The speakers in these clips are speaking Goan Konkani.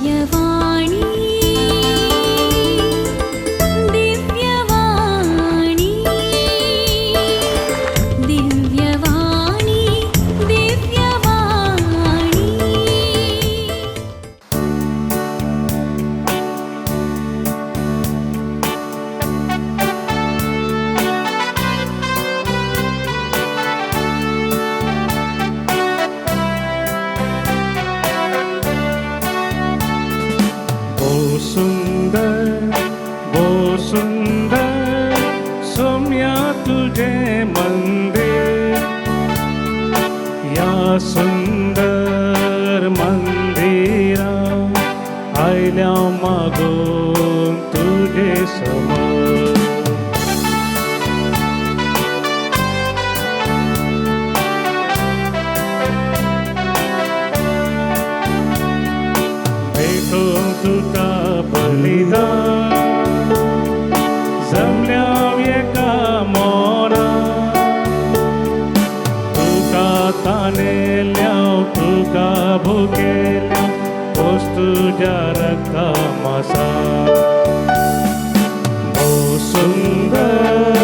दिव्यवाणी दिव्यवाणी दिव्यवाणी दिव्यवाणी। भोव सुंदर भोव सुंदर सोम्या तुझे मंदिर या सुंदर मंदिरा आयल्या मागून तुझे समोर। भेटो तुका बलिदान जमल्या एका मोरा तुका तानेल्या तुका भुकेल्या पोस तुज्या रक्ता मासा। भोव सुंदर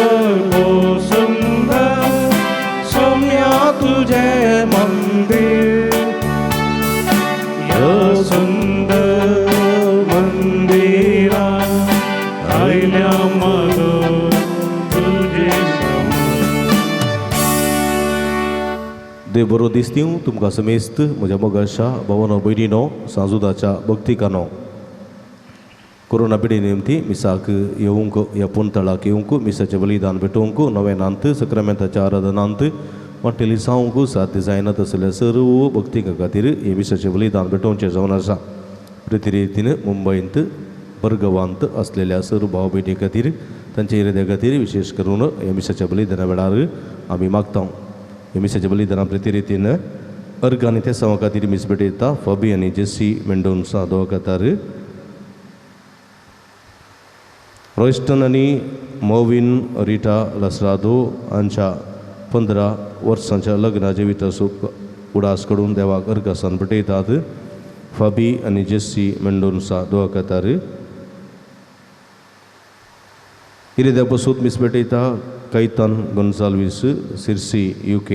सोम्या तुझे मंदिर या सुंदर मंदिरा आयल्या मागून तुझे समोर। देव बरो दिसतीव तुमकां समेस्त म्हज्या मोगाच्या भावानो भयणीनो सांजुदाच्या भक्तिकानो। कोरोना पिढी निमती मिसाक येवंक ह्या पुनतळाक येवंक मिसाचें बलिदान भेटोवंक नवेनांत सक्रामेंताच्या आराधनांत वांटेली जावंक साध्य जायना तसल्या सर्व भक्तिका खातीर हे मिसाचें बलिदान भेटोवचें जावन आसा। प्रतिरितीन मुंबयंत बर्गवांत असलेल्या सर्व भाव भयणी खातीर तांच्या इराद्या खातीर विशेष करून ह्या मिसाच्या बलिदाना वेळार आमी मागता। ह्या मिसाच्या बलिदाना प्रतिरितीन अर्ग आनी तेसांवा खातीर मीस भेटयता फॉबी आनी जेसी मेंडोन्सा दोवा खातार रॉयस्टन आनी मोविन रिटा लसरादो हांच्या 15 वर्सांच्या लग्नाचे विताचो उडास कडून देवाक अर्गासान भेटयतात। फाबी आनी जेसी मेंडोन्सा दोवा खातार इरेद्या बसूत मीस भेटयता कैतान गोन्साल्वीस सिरसी UK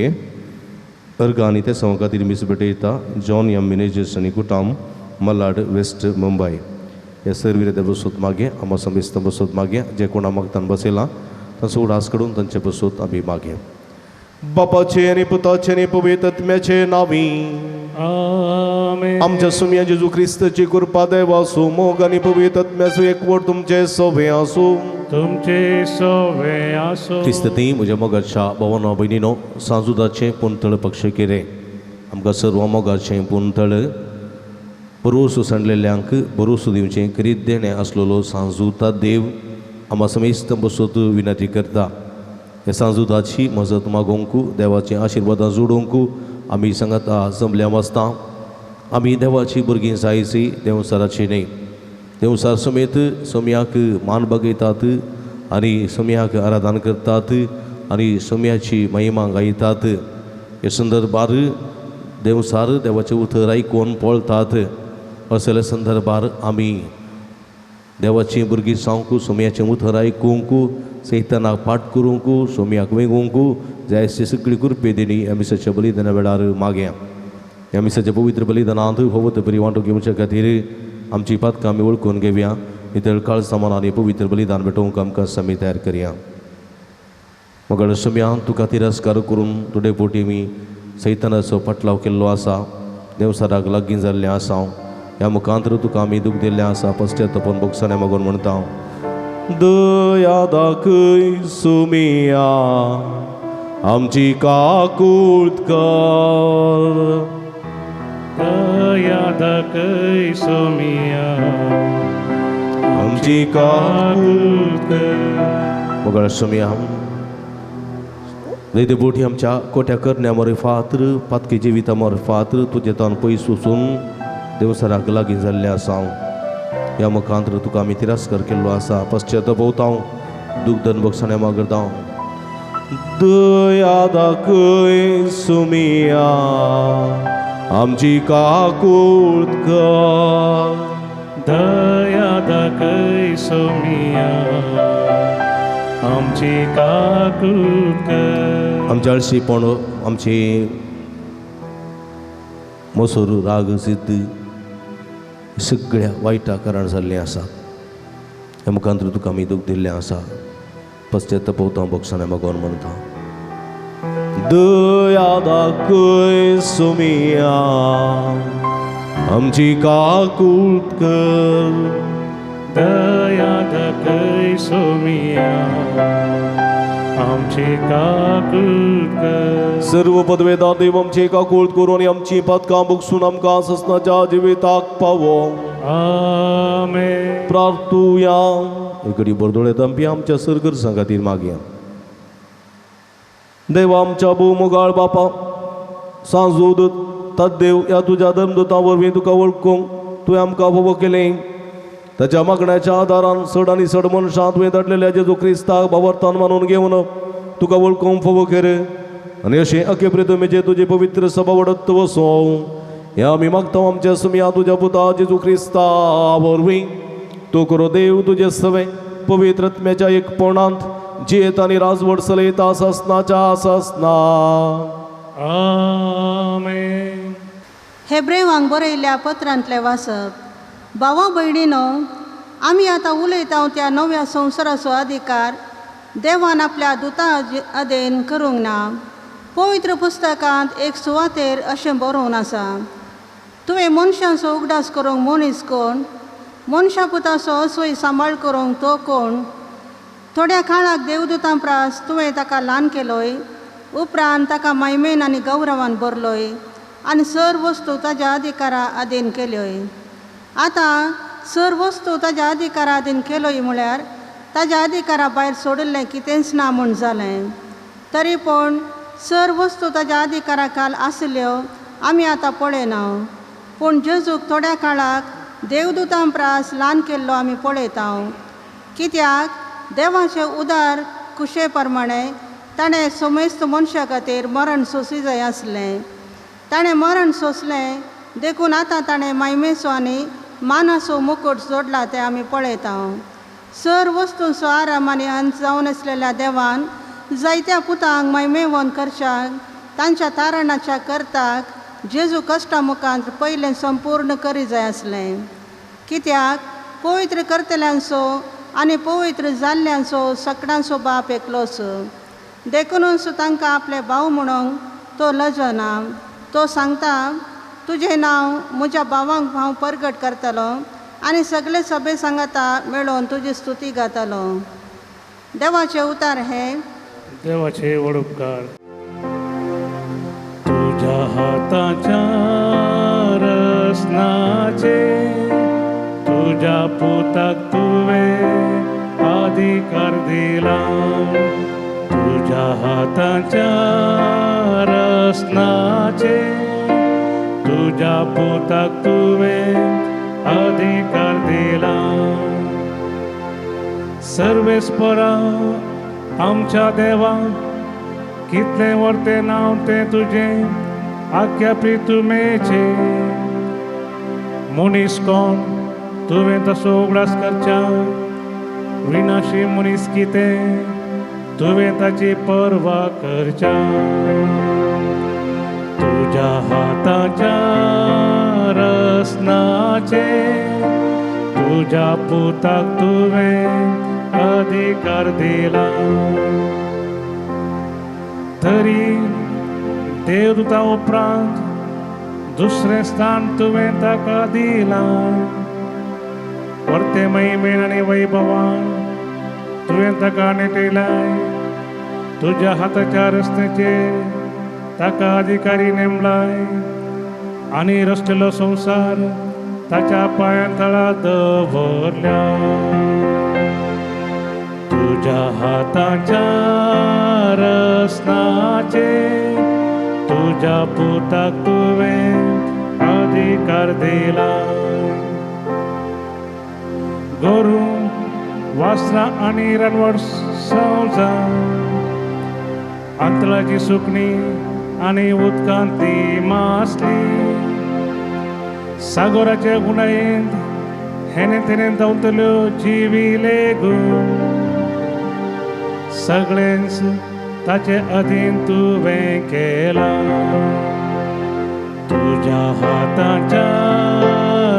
अर्ग आनी तेसांवा खातीर मीस भेटयता जॉन एम मिनेजस आनी कुटाम मलाड वेस्ट मुंबय। ह्या सर्व इरेद्या बसूत मागे आमा समेस्त बसूत मागे जे कोणा मागतान बसयलां तांचो उडास कडून तांचे बसूत आमी मागे। बापाचे आनी पुताचे आनी पवित्र आत्म्याचे नांवी आमेन। आमच्या सुम्या जेजू क्रिस्ताची कृपा देवासू मोग आनी पवित्र आत्म्याचो एकवट तुमचे सोवे आसूं। तुमचे सोवे आसूं। क्रिस्ती म्हज्या मोगाच्या भावानो भयणीनो सांजुदाचें पुंतळ पक्ष केलें आमकां सर्व मोगाचें पुंतळ बरोसो सांडलेल्यांक बरोसो दिवचें करीत देणें आसलेलो सांजुता देव आमा समेस्त बसोत विनंती करता। ह्या सांजुदाची मजत मागोवंक देवाचीं आशिर्वादां जोडूंक आमी सांगाता जमल्या वाचता। आमी देवाची भुरगीं जायची देंवचाराची न्हय। देंवचार समेत सोम्याक मान बगयतात आनी सोम्याक आराधन करतात आनी सोम्याची महिमा गायतात। हे संदर्भार देंवचार देवाचें उतर आयकून पळतात। असल्या संदर्भार आमी देवाचीं भुरगीं जावंक सोम्याचें उतर आयकूंक सैतानाक पाठ करूंक सोम्याक वेंगोवंक जाय ती सगळी कृपे दिणी ह्या मिसाच्या बलिदाना वेळार मागया। ह्या मिसाच्या पवित्र बलिदानांत फावो ते बरी वांटो घेवच्या खातीर आमची पातकां आमी वळखून घेवया। नितळ काळ सामान आनी पवित्र बलिदान भेटोवंक आमकां समी तयार करया। मगळ सोम्या तुका तिरस्कार करून तुडे पोटी मी सैतानाचो पाटलाव केल्लो आसा देवसाराक लागीं जाल्लें आसा। ह्या मुखांतर तुका आमी दूख दिल्लें आसा पश्चातापान भोगसाणे मागून म्हणटा दया दाखय सुमिया आमची काकूट कर। दया दाखय सोमिया आमची काकूट कर। मगळ सोमिया दैते बोटी आमच्या कोट्या करण्या मोरे फातर पातकी जिविता मोरे फातर तुजे तान पयस वचून देवसराक लागीं जाल्लें आसा। ह्या मुखांतर तुका आमी तिरस्कार केल्लो आसा पश्चाताप वता दुग्धन बक्षाणे मागरता। दया दाखय सुमिया आमची काकूट कर। दया दाखय सोमिया आमची काकूत कर. आमचे आळशीपण, आमची मोसोर, राग, जिद्द सगळ्या वायटा कारण जाल्लें आसा. ह्या मुखांतर तुका आमी दूख दिल्लें आसा. पश्चाताप बोगसाणे मागोन म्हणटा, दया दाखय सोमिया आमची काकूत कर. दया दाखय सोमिया आमची काकूत कर. सर्व पदवेदा देव आमची काकूत करून आनी आमची पदकां बगसून आमकां ससनाच्या जिविताक पावो. आमेन. प्रार्थुया. इकडे बरदोळे तंपी आमच्या सरगरजां खातीर मागया. देवा आमच्या भोवमोगाळ बापा, सांजूद तद्देव ह्या तुज्या धर्मदुतां वरवीं तुका वळखूंक तुवें आमकां फावो केलें. ताच्या मागण्याच्या आदारान चड आनी चड मनशां तुवें धाडलेल्या जेजू क्रिस्ताक भावार्थान मानून घेवन तुका वळखूंक फावो केलें आनी अशें अखे प्रितमेचे तुजे पवित्र सभा वडत वसों ह्या आमी मागता आमच्या सुमया तुज्या पुता जेजू क्रिस्ता वरवीं. तूं करो देव तुजे सवे पवित्र आत्म्याच्या एकपणांत जियेत आनी राजवट चलयता ससनाच्या ससना. आमेन. हेब्रेवांक बरयल्ल्या पत्रांतलें वाचप. भावा भयणीनो, आमी आतां उलयता त्या नव्या संवसाराचो अधिकार देवान आपल्या दुता अधीन करूंक ना. पवित्र पुस्तकांत एक सुवातेर अशें बरोवन आसा, तुवें मनशांचो उगडास करूंक मनीस कोण, मनशा पुताचो असोय सांबाळ करूंक तो कोण. थोड्या काळाक देवदूतां प्रास तुवें ताका ल्हान केलोय, उपरांत ताका मायमेन आनी गौरवान भरलोय आनी सर वस्तू ताज्या अधिकारा अधीन केल्योय. आतां सर वस्तू ताज्या अधिकारा अधीन केलोय म्हळ्यार ताज्या अधिकारा भायर सोडिल्लें कितेंच ना म्हूण जालें. तरी पूण सर वस्तू ताज्या अधिकारा खाल आसल्यो आमी आतां पळयना, पूण जेजूक थोड्या काळाक देवदूतां प्रास ल्हान केल्लो आमी पळयता. कित्याक देवाचे उदार कुशे प्रमाणे ताणें समेस्त मनशा खातीर मरण सोंसी जाय आसलें. ताणें मरण सोंसलें देखून आतां ताणें मायमेचो आनी मानाचो मुकूट जोडला तें आमी पळयता. सर वस्तूंचो आराम आनी अंत जावन आसलेल्या देवान जायत्या पुतांक मायमेवन करच्याक तांच्या तारणाच्या करताक जेजू कश्टा मुखांत पयलें संपूर्ण करी जाय आसलें. कित्याक पवित्र करतल्यांचो आनी पवित्र जाल्ल्यांचो सकडांचो बाप एकलोच, देखूनच तांकां आपले भाव म्हणूंक तो लजना. तो सांगता, तुजें नांव म्हज्या भावांक हांव परगट करतलो आनी सगळे सभे सांगाता मेळोवन तुजी स्तुती गातलो. देवाचे उतार हे. देवाचे व्हड उपकार. तुज्या हाताच्या रसनाचे तुज्या पुताक तुवें अधिकार दिला. तुज्या हाताच्या रसनाचे तुज्या पुताक तुवें अधिकार दिला. सर्वेस्परा आमच्या देवा, कितलें व्हडलें नांव तें तुजें आख्या प्रितुमेचें. मनीस कोण तुवें तसो उगडास करच्या, विनाशी मनीस कितें तुवें ताची पर्वा करच्या. तुज्या हाताच्या रसनाचे तुज्या पुताक तुवें अधिकार दिला. तरी देवदूता उपरांत दुसरें स्थान तुवें ताका दिलां. परते महिमेन आनी वैभवान तुवें ताका नेटयलाय. तुज्या हाताच्या रस्त्याचेर ताका अधिकारी नेमलाय आनी रसलेलो संवसार ताच्या पांयां तळा दवरल्या. तुज्या हाताच्या रसनाचे तुज्या पुताक तुवें अधिकार दिला. गोरू वासरां आनी रानवड सवजां, अंतळाची सुकणी आनी उदकांतली मासली, सागोराचे गुणायेंत हेने तेने धांवतल्यो जिविले गूण सगळेंच ताचे अधीन तुवें केलां. तुज्या हाताच्या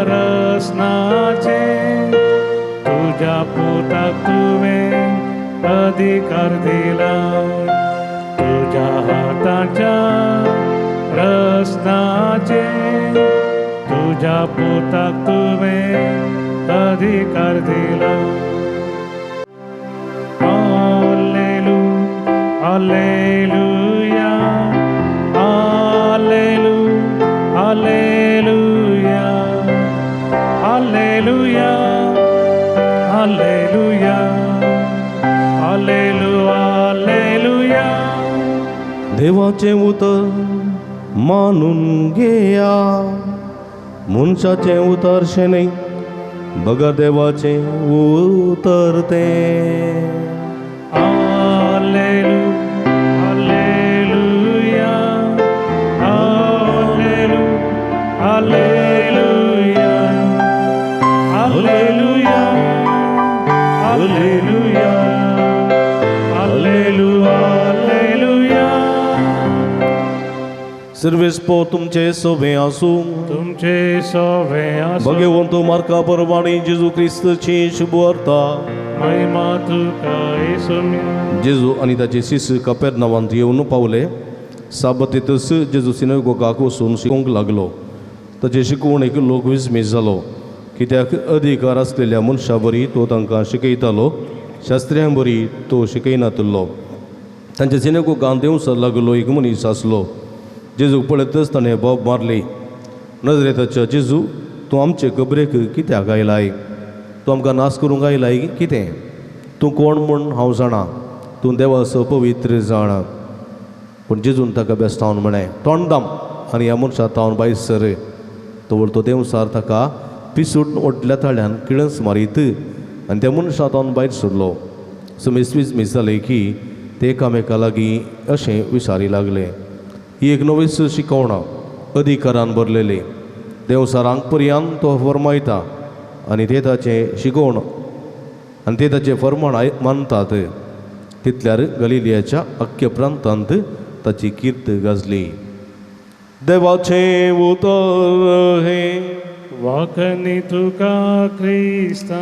रचनाचें तुज्या पुताक तुवें अधिकार दिला. तुज्या हाताच्या रचनाचें तुज्या पुताक तुवें अधिकार दिला. Alleluia, Alleluia, Alleluia, Alleluia, Alleluia, Alleluia, Alleluia. देवाचें उतर मानून घेया, मनशाचें उतर शें न्हय, बगर देवाचें उतर तें. Alleluia, Alleluia, Alleluia, Alleluia, Alleluia, Alleluia, Alleluia. सर्वेस्पो तुमचे सोबे आसूं. तुमचे सोवे आसूं. भगवंत मार्का परवाणी जेजू क्रिस्तची शुभवार्ता. महिमा तुका येसुम्या. जेजू आनी ताचे शिश्य कपेरनावांत येवन पावले. साबतीतच जेजू सिनेगोगाक वचून शिकोवंक लागलो. ताचे शिकवणेक लोक विस्मीत जालो, कित्याक अधिकार आसलेल्या मनशा बरी तो तांकां शिकयतालो, शास्त्र्यां बरी तो शिकयनातलो. तांच्या सिनेगोगांत देंवसर लागलो एक मनीस आसलो. जेजूक पळयतच ताणें बोब मारली, नजरेताच्या जेजू, तूं आमचे कबरेक कित्याक आयलाय? तूं आमकां नाश करूंक आयलाय कितें? तूं कोण म्हूण हांव जाणा, तूं देवाचो पवित्र जाणा. पूण जेजून ताका बेस्तावन म्हळें, तोंड दाम आनी ह्या मनशा तावन भायर सर. तवर तो देंवसार ताका पिसूट ओडल्या ताळ्यान किळस मारीत आनी त्या मनशा तावन भायर सरलो. समेस विस्मीत जालें की ते एकामेका लागीं अशें विचारी लागले, ही एक नवीच शिकवणां अधिकारान भरलेली. देंवसारांक पर्यान तो फर्मायता आनी ते ताचें शिकोवण आनी ते ताचें फर्माण मानतात. तितल्यार गलिलियाच्या अख्ख्या प्रांतांत ताची कीर्त गाजली. देवाचें उतर हें. वाकनी तुका क्रिस्ता.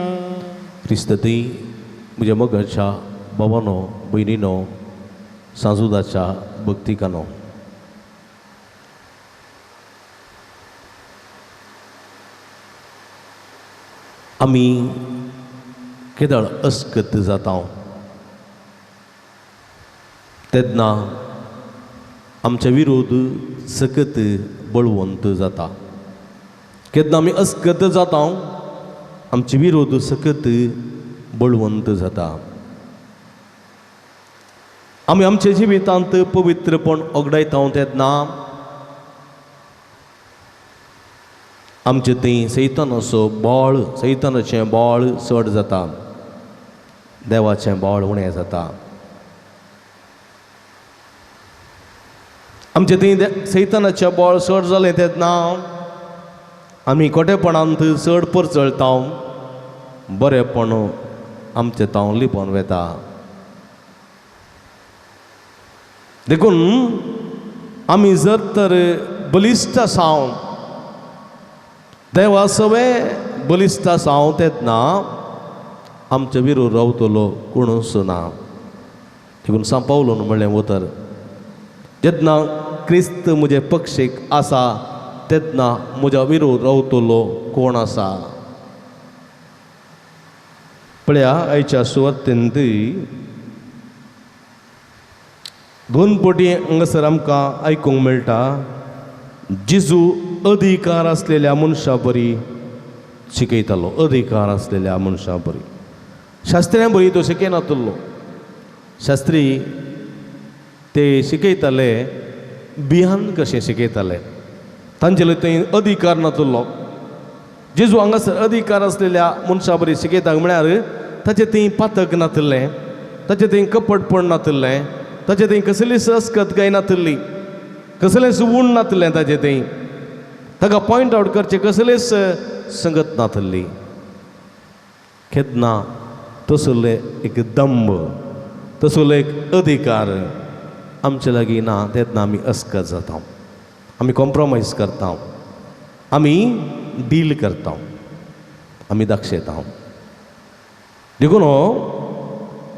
क्रिस्तती म्हज्या मोगाच्या भावानो भयणीनो, सांजुदाच्या भक्तिकानो, आमी केदळ अस्कत जाता तेन्ना आमचे विरोध सकत बळवंत जाता. केन्ना आमी अस्कत जाता आमचे विरोध सकत बळवंत जाता. आमी आमच्या जिवितांत पवित्रपण ओगडायता तेन्ना आमचे थंय सैतानाचो बळ, सैतानाचें बळ चड जाता, देवाचें बळ उणें जाता. आमचे थंय सैतानाचें बळ चड जालें तेन्ना आमी खोटेपणांत चड परचळटा, बरेंपण आमचें तांव लिपोवन वता. देखून आमी जर तर बलिश्ट आसा, देवा सवे बलिश्ट आसा तेन्ना आमचे विरोध रावतलो कोणूच ना. देखून सांव पावलोन म्हणलें उतर, जेन्ना क्रिस्त म्हजे पक्षेक आसा तेन्ना म्हज्या विरोध रावतलो कोण आसा. पळया आयच्या सुवातेंत दोन पटी हांगासर आमकां आयकूंक मेळटा. जेजू अधिकार आसलेल्या मनशा बरी शिकयतालो, अधिकार आसलेल्या मनशा बरी, शास्त्र्यां बरी तो शिकयनातलो. शास्त्री ते शिकयताले बिहान कशें शिकयताले, तांचेले थंय अधिकार नातलो. जेजू हांगासर अधिकार आसलेल्या मनशा बरी शिकयता म्हळ्यार ताचें थंय पातक नातलें, ताचें थंय कपटपण नातलें, ताचें थंय कसलीच अस्कत काय नातली, कसलेंच ऊण नातलें, ताचें थंय ताका पॉयंट आवट करचें कसलेंच संगत नातली. केन्ना तसले एक दंभ, तसलो एक अधिकार आमचे लागीं ना तेन्ना आमी अस्कत जाता, आमी कॉम्प्रोमायज करता, आमी डील करता, आमी दाक्षेता. देखून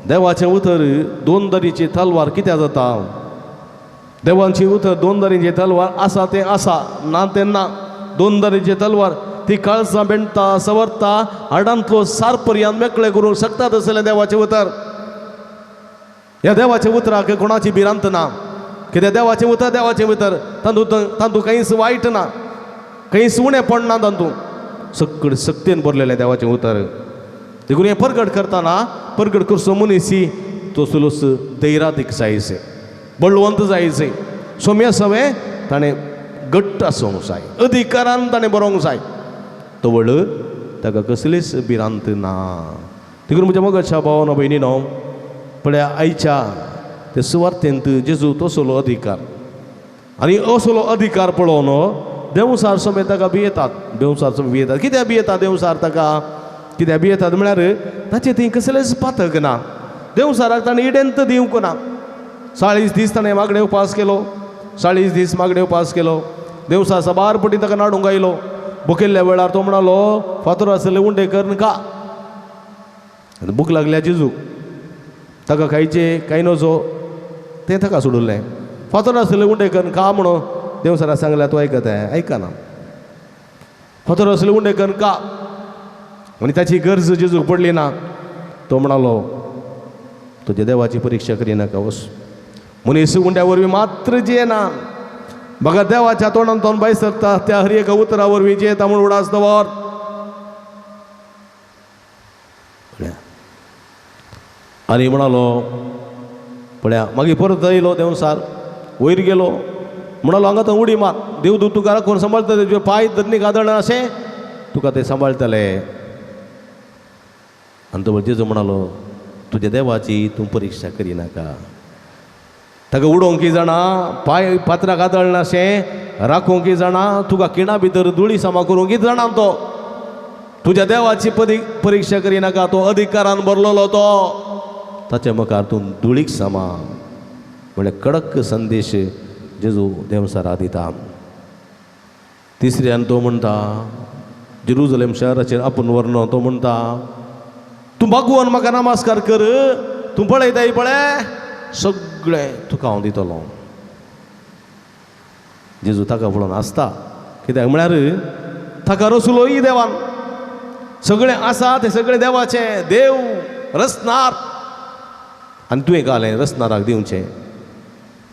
देवाचें उतर दोन दरीची तलवार कित्याक जाता? देवांची उतर दोन दरीची तलवार आसा तें आसा, ना तें ना. दोन दरीची तलवार ती काळजां बेणटा, सवरता, हाडांतलो सार पर्यंत मेकळे करूंक शकता तसलें देवाचें उतर. ह्या देवाच्या उतराक कोणाची भिरांत ना, कित्याक देवाचें उतर देवाचें उतर, तातूंत तातूंत कांयच वायट ना, कांयच उणें पडना, तातूंत सगळें सक्तेन भरलेलें देवाचें उतर. देखून हें परगट करतना परगट करचो मनीस तसलोच दैरादीक जायचे, बळवंत जायचे, सोम्या सवें ताणें घट्ट आसूंक जाय, अधिकारान ताणें बरोवंक जाय, तवळ ताका कसलीच भिरांत ना. देखून म्हज्या मोगाच्या भावानो भयणीनो, पळया आयच्या ते सुवार्थेंत जेजू तसलो अधिकार आनी असलो अधिकार पळोवन देंवसार समेत ताका भियेतात, देंवसार समेत भियेतात. कित्याक भियेतात देंवसार ताका? कित्याक भियेतात म्हळ्यार ताचें थंय कसलेंच पातक ना, देंवसाराक ताणें इडेंत दिवंक ना. 40 दीस ताणें मागणे उपास केलो, 40 दीस मागणे उपास केलो. देवसार साबार पटी ताका नाडूंक आयलो. भुकेल्ल्या वेळार तो म्हणालो फातर आसले उंडे कर खा. आनी भूक लागल्या जेजूक, ताका खायचे कांय नजो तें ताका सोडुल्लें. फातर आसले उंडे कर खा म्हणून देवसारा सांगल्या, तूं आयकता आयकना. फातर आसले उंडे कर खा. आनी ताची गरज जेजूक पडली ना. तो म्हणालो तुज्या देवाची परिक्षा करिनाका, वस. मनीस उंड्या वरवीं मात्र जियेना, बघा देवाच्या तोंडांतून भायर सरता त्या हर एका उतरा वरवीं जियेता म्हूण उडास दवर. आनी म्हणालो पळया मागीर परत येयलो देंवसार, वयर गेलो, म्हणालो हांगा थंय उडी मार, देवदूत तुका राखून सांबाळटले, तुजे पांय धरणी आदळना अशें तुका ते सांबाळटले. आनी तो जेजू म्हणालो तुज्या देवाची तूं परिक्षा करिनाका. ताका उडोवंक की जाणा, पांय पात्राक आदळनाशें राखूंक की जाणा, तुका किणा भितर धुळी सामा करूंक की जाणा तो. तुज्या देवाची परिक्षा करिनाका, तो अधिकारान भरलेलो तो, ताच्या मुखार तूं धुळीक सामा. म्हळ्यार कडक संदेश जेजू देंवसारा दिता. तिसऱ्यान तो म्हणटा जेरुजलेम शहराचेर आपूण व्हरनो, तो म्हणटा तूं भगवान म्हाका नमस्कार कर, तूं पळयताय पळय सगळें तुका हांव दितलो. जेजू ताका पळोवन आसता, कित्याक म्हळ्यार ताका रसुलोय देवान, सगळें आसा तें सगळें देवाचें, देव रसनार, आनी तुवें घालें रसनाराक दिवचें.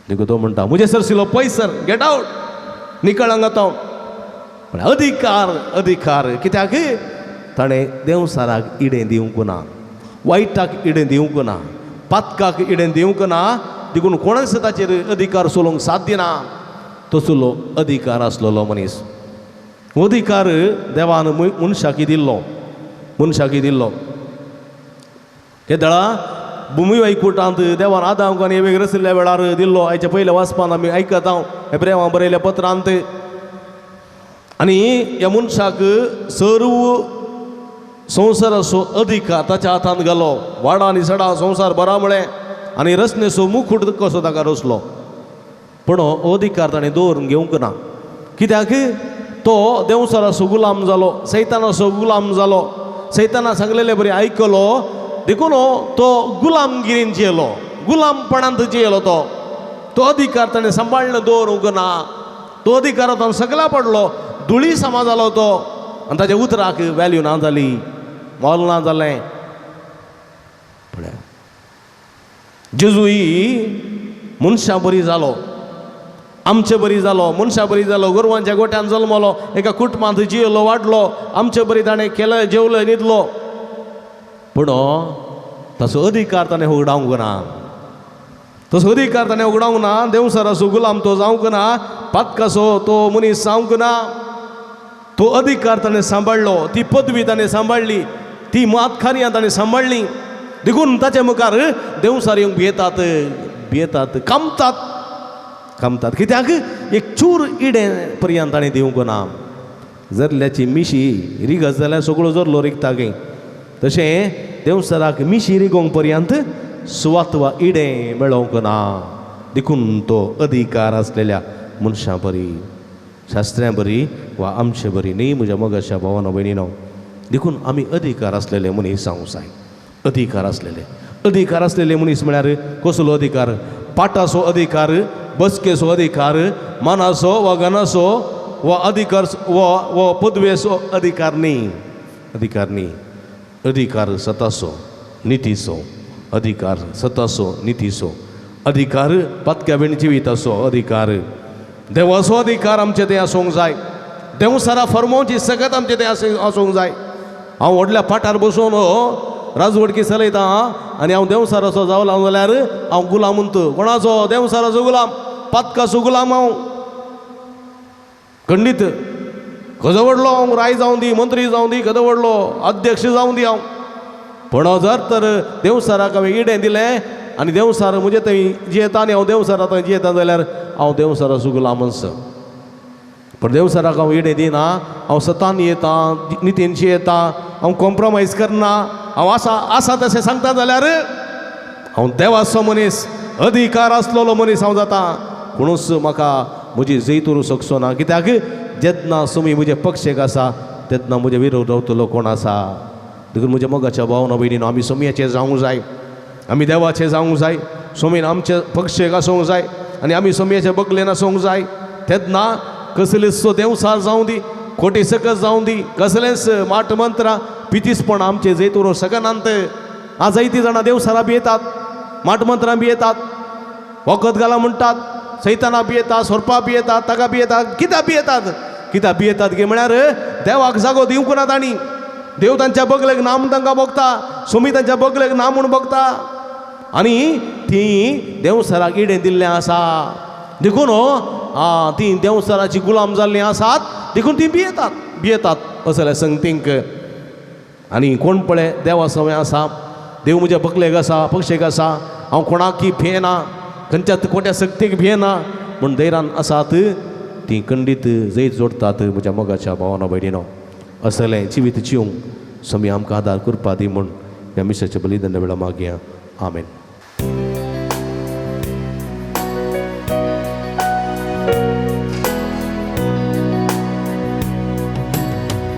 देखून तो म्हणटा म्हजे सरशिलो पयसर, गेट आवट, निकळ हांगा तो. अधिकार अधिकार कित्याक ताणें देंवसाराक इडें दिवंक ना, वायटाक इडें दिवंक ना, पातकाक इडें दिवंक ना, देखून कोणाच ताचेर अधिकार चलोवंक साध्य ना. तसलो अधिकार आसलेलो मनीस, अधिकार देवान मनशाक दिल्लो, मनशाक दिल्लो. केदळा भुमी वैकुटांत देवान आदामक आनी एवेक रशिल्ल्या वेळार दिल्लो. आयच्या पयल्या वाचपान आमी आयकता एब्रेवां बरयल्या पत्रांत. आनी ह्या मनशाक सर्व संवसाराचो अधिकार ताच्या हातांत घालो. वाडा आनी सडा संवसार बरा म्हळें आनी रचनेचो मुखूट कसो ताका रचलो. पूण हो अधिकार ताणें दवरून घेवंक ना, कित्याक तो देंवसाराचो गुलाम जालो, सैतानाचो गुलाम जालो. सैताना सांगलेले बरी आयकलो, देखून तो गुलामगिरीन जियेलो, गुलामपणांत जियेलो. तो तो अधिकार ताणें सांबाळ्ळो दवरूंक ना, तो अधिकारांत सगळा पडलो, धुळी समा जालो तो. आनी ताच्या उतराक वेल्यू ना जाली, मोल ना जालें. पळय जेजूय मनशां बरी जालो, आमचे बरी जालो, मनशां बरी जालो, गोरवांच्या गोट्यान जल्मलो, एका कुटुंबांत जियेलो, वाडलो, आमचे बरी ताणें केलें, जेवलो, न्हिदलो. पूण ताचो अधिकार ताणें उगडावंक ना, तसो अधिकार ताणें उगडावंक ना. देंवसाराचो गुलाम तो जावंक ना, पातकाचो तो मनीस जावंक ना. तो अधिकार ताणें सांबाळ्ळो, ती पदवी ताणें सांबाळ्ळी, ती मात कार्यां ताणें सांबाळ्ळी. देखून ताचे मुखार देंवसार येवंक भियेतात, भियेतात, कामतात, कामतात. कित्याक एक चूर इडें पर्यंत ताणें दिवंक ना. जरल्याची मिशी रिगत जाल्यार सगळो जरलो रिगता खंय. तशें देंवचाराक मिशी रिगोवंक पर्यंत सुवात वा इडें मेळोवंक ना. देखून तो अधिकार आसलेल्या मनशां बरी, शास्त्र्यां बरी वा आमचे बरी न्ही म्हज्या मोगाच्या भावानो भयणीनो. देखून आमी अधिकार आसलेले मनीस जावंक जाय. अधिकार आसलेले, अधिकार आसलेले मनीस म्हळ्यार कसलो अधिकार? पाटाचो अधिकार, बसकेचो अधिकार, मानाचो वा गनाचो वा अधिकार वा वा पदवेचो अधिकार न्ही. अधिकार न्ही, अधिकार सताचो, नितीचो अधिकार, सताचो, नितीचो अधिकार, पातक्या बीन जिविताचो अधिकार, देवाचो अधिकार आमचे तें आसूंक जाय. देंवचारा फर्मोवची सगळ्यात आमचें तें आसूंक जाय. हांव व्हडल्या पाटार बसून राजवटकी चलयता आनी हांव देंवचाराचो जावला जाल्यार हांव गुलाम म्हणटा. कोणाचो? देंवचाराचो गुलाम, पातकाचो गुलाम हांव. खंडीत खजो व्हडलो हांव राय जावं दी, मंत्री जावं दी, खजो व्हडलो अध्यक्ष जावं दी हांव, पूण जर तर देंवचाराक हांवें इडें दिलें आनी देंवचार म्हजे थंय जियेता आनी हांव देंवचारा थंय जियेता जाल्यार हांव देंवचाराचो गुलाम आसा. पूण देंवचाराक हांव इडें दिना, हांव सतान येता, नितीन जियेता, हांव कॉम्प्रोमायज करना, हांव आसा आसा तशें सांगता जाल्यार हांव देवाचो मनीस, अधिकार आसलेलो मनीस हांव जाता. कोणूच म्हाका म्हजी जैत व्हरूंक शकचो ना. कित्याक जेन्ना सुमी म्हजे पक्षेक आसा तेन्ना म्हजे विरोध रावतलो कोण आसा? देखून म्हज्या मोगाच्या भावना भयणीनो, आमी सोमयाचे जावंक जाय, आमी देवाचे जावंक जाय. सोमीन आमचे पक्षेक आसूंक जाय आनी आमी सोमयाचे बगलेन आसूंक जाय. तेन्ना कसलेच देंवचार जावं दी, खोटी सकस जावं दी, कसलेंच माट मंत्रां पितीसपण आमचे जैत व्हरूंक शकनात. आज जायतीं जाणां देवचारा भियेतात, माट मंत्रां भियेतात, वखद घाला म्हणटात, सैताना भियेतात, सोरपा भियेतात, ताका भियेतात, कित्याक भियेतात? कित्याक भियेतात गे म्हळ्यार देवाक जागो दिवंक ना तांणी. देव तांच्या बगलेक ना म्हूण तांकां भोगता, सोमी तांच्या बगलेक ना म्हूण भोगता आनी ती देंवचाराक इडें दिल्लें आसा. देखून ती देंवचाराची गुलाम जाल्लीं आसात, देखून ती भियेतात, भियेतात असल्या संगतींक. आनी कोण पळय देवा सवय आसा, देव म्हज्या बगलेक आसा, पक्षेक आसा, हांव कोणाकय भियेना, खंयच्या कोट्या शक्तीक भियेना म्हूण धैर्यान आसात ती खंडीत जैत जोडटात. म्हज्या मोगाच्या भावानो भयणीनो, असलें जिवीत जिवंक स्वामी आमकां आदार करपा दी म्हूण ह्या मिसाच्या बलिदाना वेळार मागया. आमेन.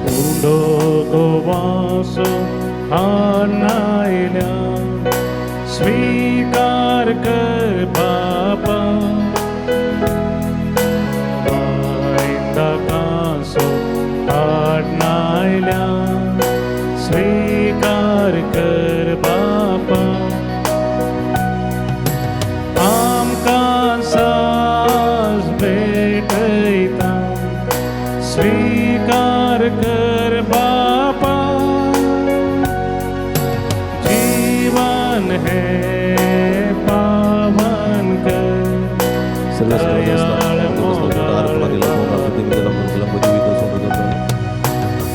उंडो आनायल्या स्वीकार कर बापा, कासो आडनायल्या स्वीकार कर बापा, आमकां साज भेटयता स्वीकार कर बापा, जीवन है पावन कर.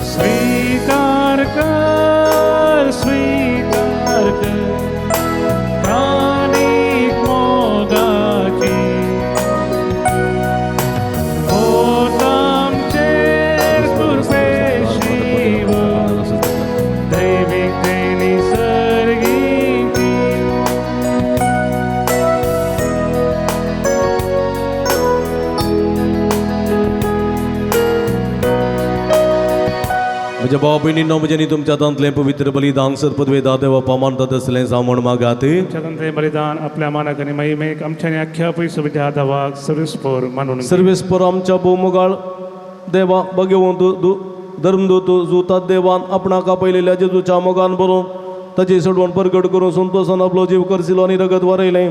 स्वीकार कर, स्वीकार कर प्राणीक मोगाची, आमचेर कृपेशिव दैवीक देणी सर्गीची. म्हज्या भाव भयणींनो, म्हज्या न्ही तुमच्या हातांतलें पवित्र बलिदान सरपदवेदा देवा पामानतात असलें जावं म्हूण मागात. तुमच्या बलिदान आपल्या मानाक आनी महिमेक आमच्या आनी अख्ख्या पयसुच्या देवाक सर्वेस्पोर मानून सर्वेस्पोर आमच्या भोवमोगाळ देवा भगवंत धर्मदूत जुतात देवान आपणाक आपयलेल्या जेजूच्या मोगान बरोवन ताची सोडवण परगट करून संतोसान आपलो जीव करसिलो आनी रगत वारयलें.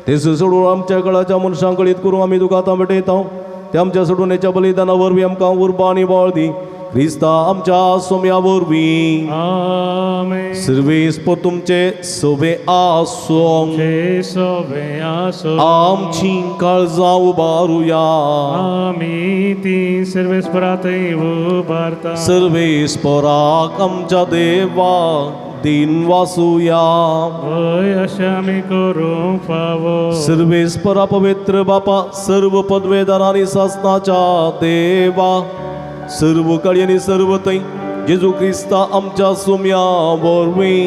तेच सोडून आमच्या कळाच्या मनशां कळीत करून आमी तुका आतां भेटयता. ते आमच्या सोडवणेच्या बलिदाना वरवीं आमकां उर्बा आनी बळ दी. क्रिस्ता आमच्या सोम्या वरवीं. आमेन. सर्वेस्पोर तुमचे सोबे आसूं. सोबे आसूं. आमची काळजां उबारुया. आमी ती सर्वेस्परातय उबारता. सर्वेस्पराक आमच्या देवा दिन वासुया. वय अशें आमी करूंक फावो. सर्वेस्परा पवित्र बापा, सर्व पदवेदार आनी सासनाच्या देवा, सर्व काळी आनी सर्व थंय जेजू क्रिस्ता आमच्या सुम्या वरवीं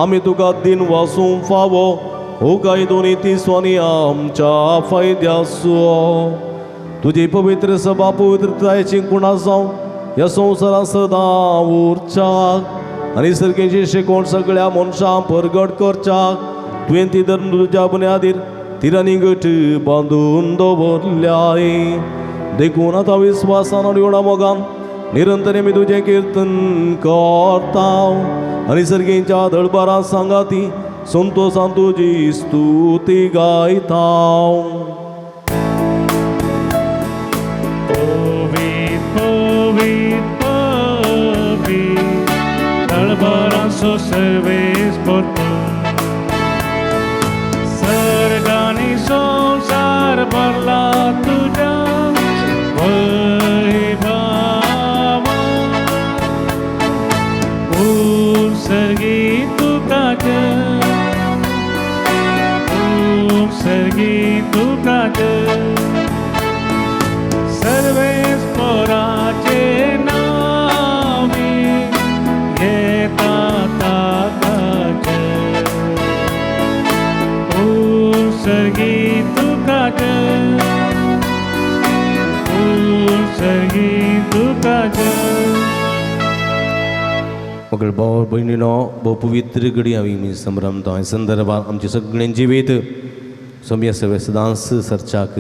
आमी तुका दिन वासूंक फावो हो कायदो नी स्वानी आमच्या फायद्याचो. तुजी पवित्र सभा पवित्रतायेची कुणा जावं ह्या संवसारांत सदां उरच्याक आनी सर्गेची शिकवण सगळ्या मनशांक परगट करच्याक तुवें ती धर्म तुज्या बुन्यादीर तिरांनी गट बांदून दवरल्याय. देखून आतां विस्वासान आनी उणा मोगान निरंतर आमी तुजें किर्तन करता आनी सर्गेच्या दळबारां सांगाती संतोसान तुजी स्तुती गायता. पवीत पवीत पवीत दळबरांचो सर्वेस पोरतो सर्गांनी संवसार भरला तुज्या वैभवान. ऊं सर्गी तुका जय, ऊं सर्गी तुका जय, सर्वेस पोराचे नावी घेता ताकाचे. ऊं सर्गी तुका जय, ऊं सर्गी तुका जय. मगळ भाव भयणीनो भोव पवित्र घडी आमी संभ्रमता. ह्या संदर्भात आमचे सगळ्यांचे जिवीत सोम्या सवे सदांच सरच्याक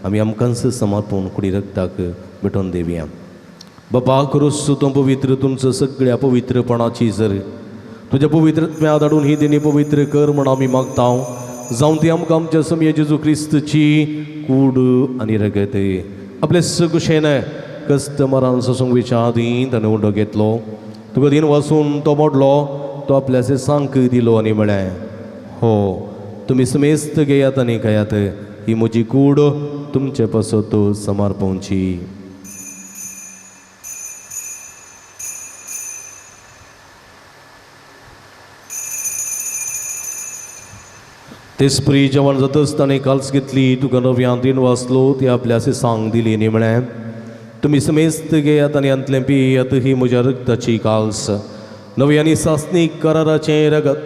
आमी आमकांच समर्पण कुडी रक्ताक भेटोवन देवया. बापा करूस तूं पवित्र तुमचो सगळ्या पवित्रपणाची जर तुज्या पवित्रत्म्या धाडून ही देणी पवित्र कर म्हण आमी मागता. जावन ती आमकां आमच्या सोम्या जेजू क्रिस्तची कूड आनी रगत. आपले सगशेन कस्टमरान सोसूंक विचार आदीं ताणें उंडो घेतलो. तुका दिन वासून तो मोडलो, तो आपल्या सांक दिलो आनी म्हळें, हो तुमी समेस्त घेयात आनी खायात, ही म्हजी कूड तुमचे पासत समर्पणची. तेच परी जेवण जातच ताणें काल्स घेतली, तुका नव्यान दिन वाचलो, ती आपल्या सांग दिली आनी म्हळें, तुमी समेस्त घेयात आनी हांतलें पियात, ही म्हज्या रक्ताची काल्स, नवी आनी सासणीक कराराचें रगत,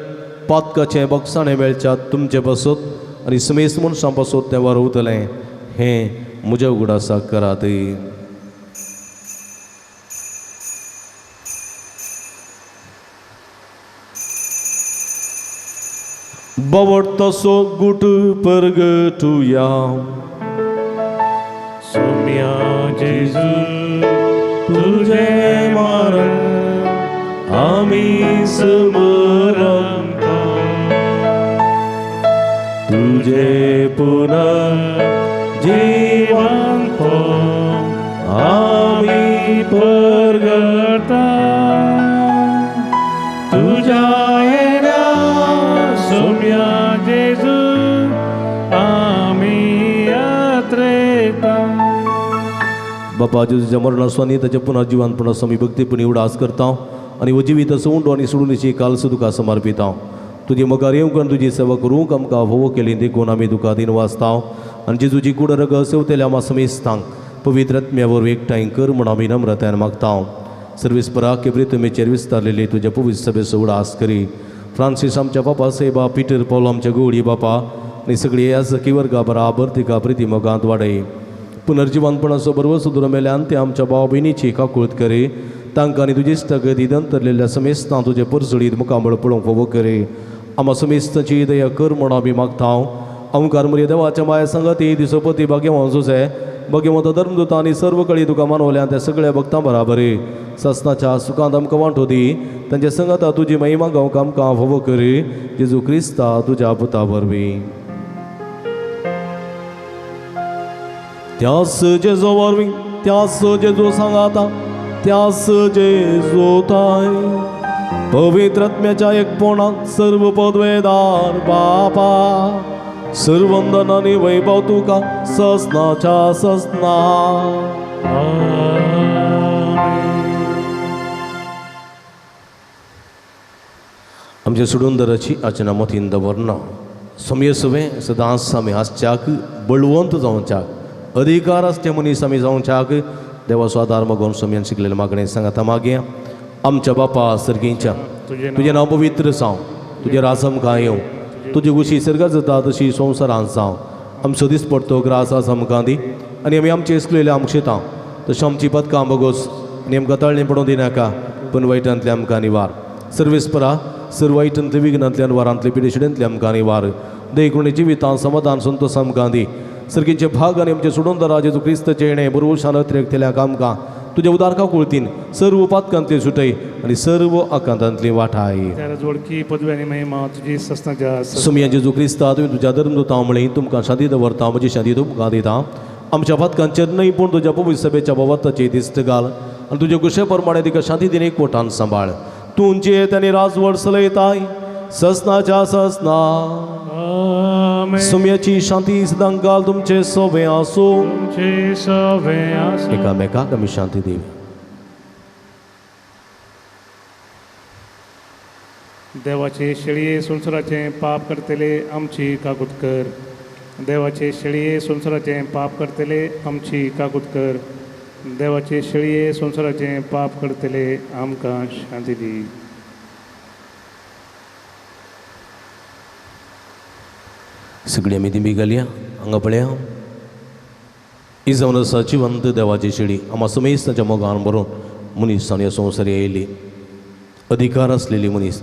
पातकाचें बक्षाणें मेळच्यात तुमचे पासत आनी समेस्त मनशां पासत तें वारवतलें. हें म्हज्या उगडासाक करात. बावड तसो गुट परगटुया. सोम्या जेजू तुझे मरण आमी समरंता, तुझे पुनर्जीवन आमी परगटा. तुझ्या येण्या सोम्या जेजू आमी यात्रेता. बापा जेजूच्या मरणाचो आनी ताच्या पुनर्जिवनपणाचो आमी भक्तीपणी उडास करता आनी हो जिवीत असो उंडो आनी सोडून कालसो तुका समर्पिता. तुजी मुखार येवंक आनी तुजी सेवा करूंक आमकां भोव केली देखून आमी तुका दिन वाचता आनी जेजूची कूड रगत सेवतेल्या आमा समेस्तांक पवित्र आत्म्या वरवीं एकठांय कर म्हूण आमी नम्रतायेन मागता. सर्वीस पराक प्रितमेचेर विस्तारलेली तुज्या पवित्र सभेचो उडास करी. फ्रांसीस आमच्या बापा साहेबा, पिटर पावल आमच्या गोवळी बापा आनी सगळी ह्या सखी वर्गा बराबर तिका प्रिती मोगांत वाडय. पुनर्जिवनपणाचो बरोबर सुदूर मेल्यान ते आमच्या भाव भयणीची काकूळत करी. तांकां आनी तुजी इश्टागती दंतरलेल्या समेस्तां तुजे परजळीत मुखामळ पळोवंक फावो करी. आमा समेस्तांची दया कर म्हूण आमी मागता. अंकार मुरी देवाच्या माया संगती दिसोपती भाग्यवान जुसे भाग्यवंत धर्मदूत आनी सर्व कळी तुका मानवल्या त्या सगळ्या भक्तां बराबरी ससनाच्या सुखांत आमकां वांटो दी. तांच्या संगता तुजी महिमा गावंक आमकां फावो करी. जेजू क्रिस्ता तुज्या पुता वरवीं. त्यास जेजो वरवीं, त्यास जेजो सांगाता, त्यास जेजो ताय पवित्र आत्म्याच्या एकपणात सर्व पदवेदार बापा सर्वंदन आनी वैभव तुका ससनाच्या ससना. आमच्या सुडुंदराची आचना मतीन दवरना. सोमये सवें सदांच आमी आसच्याक बळवंत जावच्याक अधिकार आसचे मनीस आमी जावच्याक देवाचो आदार मागून सोमयान शिकलेले मागणें सांगाता मागया. आमच्या बापा सर्गींच्या तुजें नांव पवित्र जावं, तुजें राज आमकां येवं, तुजी खुशी सर्गात जाता तशी संवसारांत जावं. आमचो दीस पडतो ग्रास आज आमकां दी आनी आमी आमचे इसलेले आमकां शिता तशें आमची पदकां बगोस आनी आमकां तळणें पडोवंक दिनाका पूण वायटांतले आमकां निवार. सर्वेस्परा सर्व वायटांतले विघ्नांतल्यान वारांतले पिडेशिडेंतले आमकां निवार. देखून जिवितान समाधान संतोष आमकां दी. सर्गीचे भाग आनी आमचे सोडून जेजू क्रिस्ताचें येणें बरोवशान अतिरेकतल्या आमकां तुज्या उदारका कुळतीन सर्व पातकांतली सुटय आनी सर्व आकांतांतली वाठाय. जोडकी पदवी आनी महिमा तुजी ससनाच्या सुमया जेजू क्रिस्ता तुवें तुज्या धर्मदूतां म्हळी तुमकां शांती दवरता, म्हजी शांती तुमकां दिता. आमच्या पातकांचेर न्हय पूण तुज्या पवित्र सभेच्या बाबताची दिस्त घाल आनी तुजे कुशे प्रमाणे तिका शांती दिनी कोटान सांबाळ. तूं जियेत आनी राजवट चलयताय ससनाच्या ससना. सुम्याची शांती सदांकाल तुमचे सोबे आसूं. एकामेकाक आमी शांती दिवी. देवाचे शेळये संवसाराचें पाप करतले आमची काकूत कर. देवाचे शेळये संवसाराचें पाप करतले आमची काकूत कर. देवाचे शेळये संवसाराचें पाप करतले आमकां शांती दी. सगळी आमी दिंबी घालया. हांगा पळया ही जावन आसा जिवंत देवाची शेळी. आमा समेस्त ताच्या मोगान भरून मनीस ह्या संवसारी आयिल्ली, अधिकार आसलेली मनीस,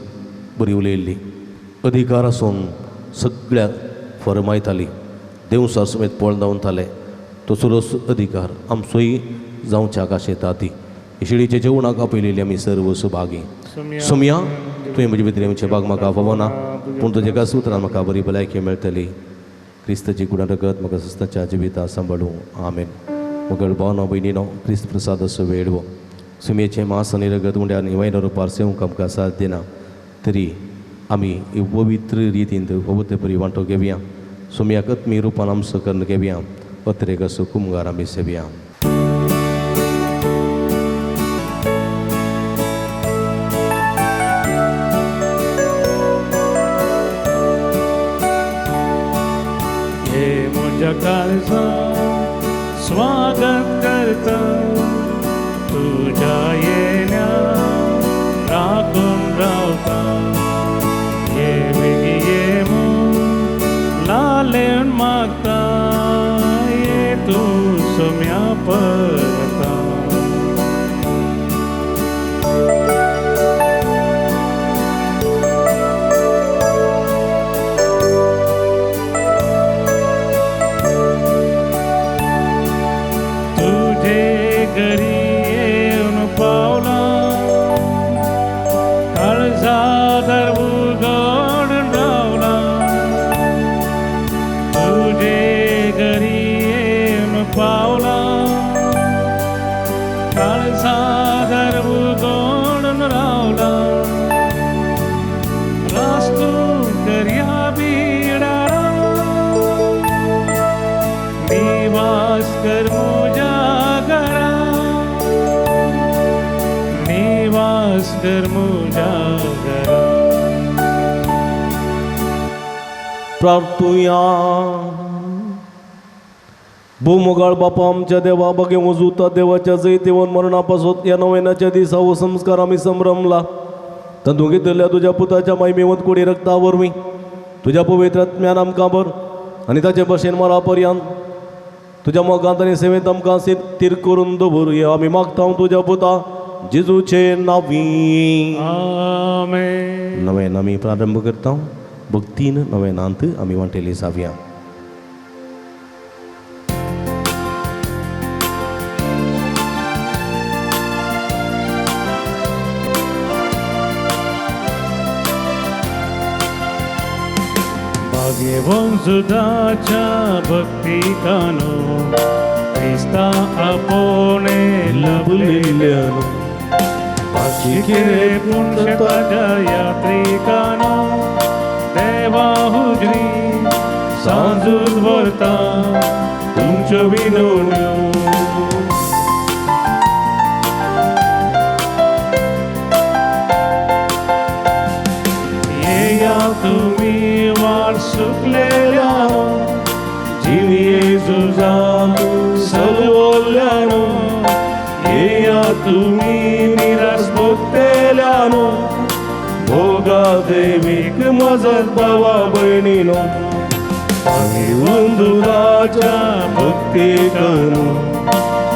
बरी उलयल्ली, अधिकार आसून सगळ्याक फरमायताली, देवसार समेत पळ धांवताले. तसलोच अधिकार आमचोय जावच्याक आशेता. ती शेळीच्या जेवणाक आपयलेली आमी सर्व सुभागी. सोमया तुवें म्हजे भितर आमचे भाग म्हाका फावना पूण तुज्या एकाच उतरान म्हाका बरी भलायकी मेळटली. क्रिस्ताची कुडां रगत म्हाका सस्ताच्या जिविता सांबाळूं. आमेन. मगळ भावना भयणीनो क्रिस्त प्रसाद असो वेळ हो. सुमयेचें मांस आनी रगत उंड्या आनी वयल्या रुपार सेवंक आमकां साथ दिना तरी आमी पवित्र रितीन पवित्र परी वांटो घेवया. सुमयाक आत्मी रुपान आमचो करून घेवया. अत्रेक असो कुमगार आमी सेवया. काळजा स्वागत करता तुझ्या येण्या राखून रावता. ये बेगी ये म्हूण लालेवन मागता ये तूं सोम्या परता. प्रार्थुया. भूमोगाळ बापा आमच्या देवा बगे वजुता देवाच्या जैतेवन मरणापासून या नव्याच्या दिसा हो संस्कार आमी संभ्रमला. तातूंत घेतल्या तुज्या पुताच्या मायमेवत कोडी रक्ता वरवीं तुज्या पवित्र आत्म्यान आमकां भर आनी ताचे भशेन मरा पर्यंत तुज्या मोगांत आनी सेवेंत आमकां तीर करून दवरुया. आमी मागता तुज्या पुता जेजूचे नांवी. आमेन. नव्यान आमी प्रारंभ करता. भक्तीन नव्यानांत आमी वांटेली जावया. भाग्यवंजुदाच्या भक्तिकानो क्रिस्ता आपोणे लभलेल्यानो पाशिकेरे पुणशताच्या यात्रिकानो देवा हुजरी सांजूत व्हरता तुमच्यो विनवण्यो. येया तुमी वाट सुकलेल्या जिणये झुजांत सलवल्ल्यानो. येया तुमी निराश भोगतेल्यानो नु भोगा देवीक मजत भावा भयणीनो आमी उंदुराच्या भक्तीकानु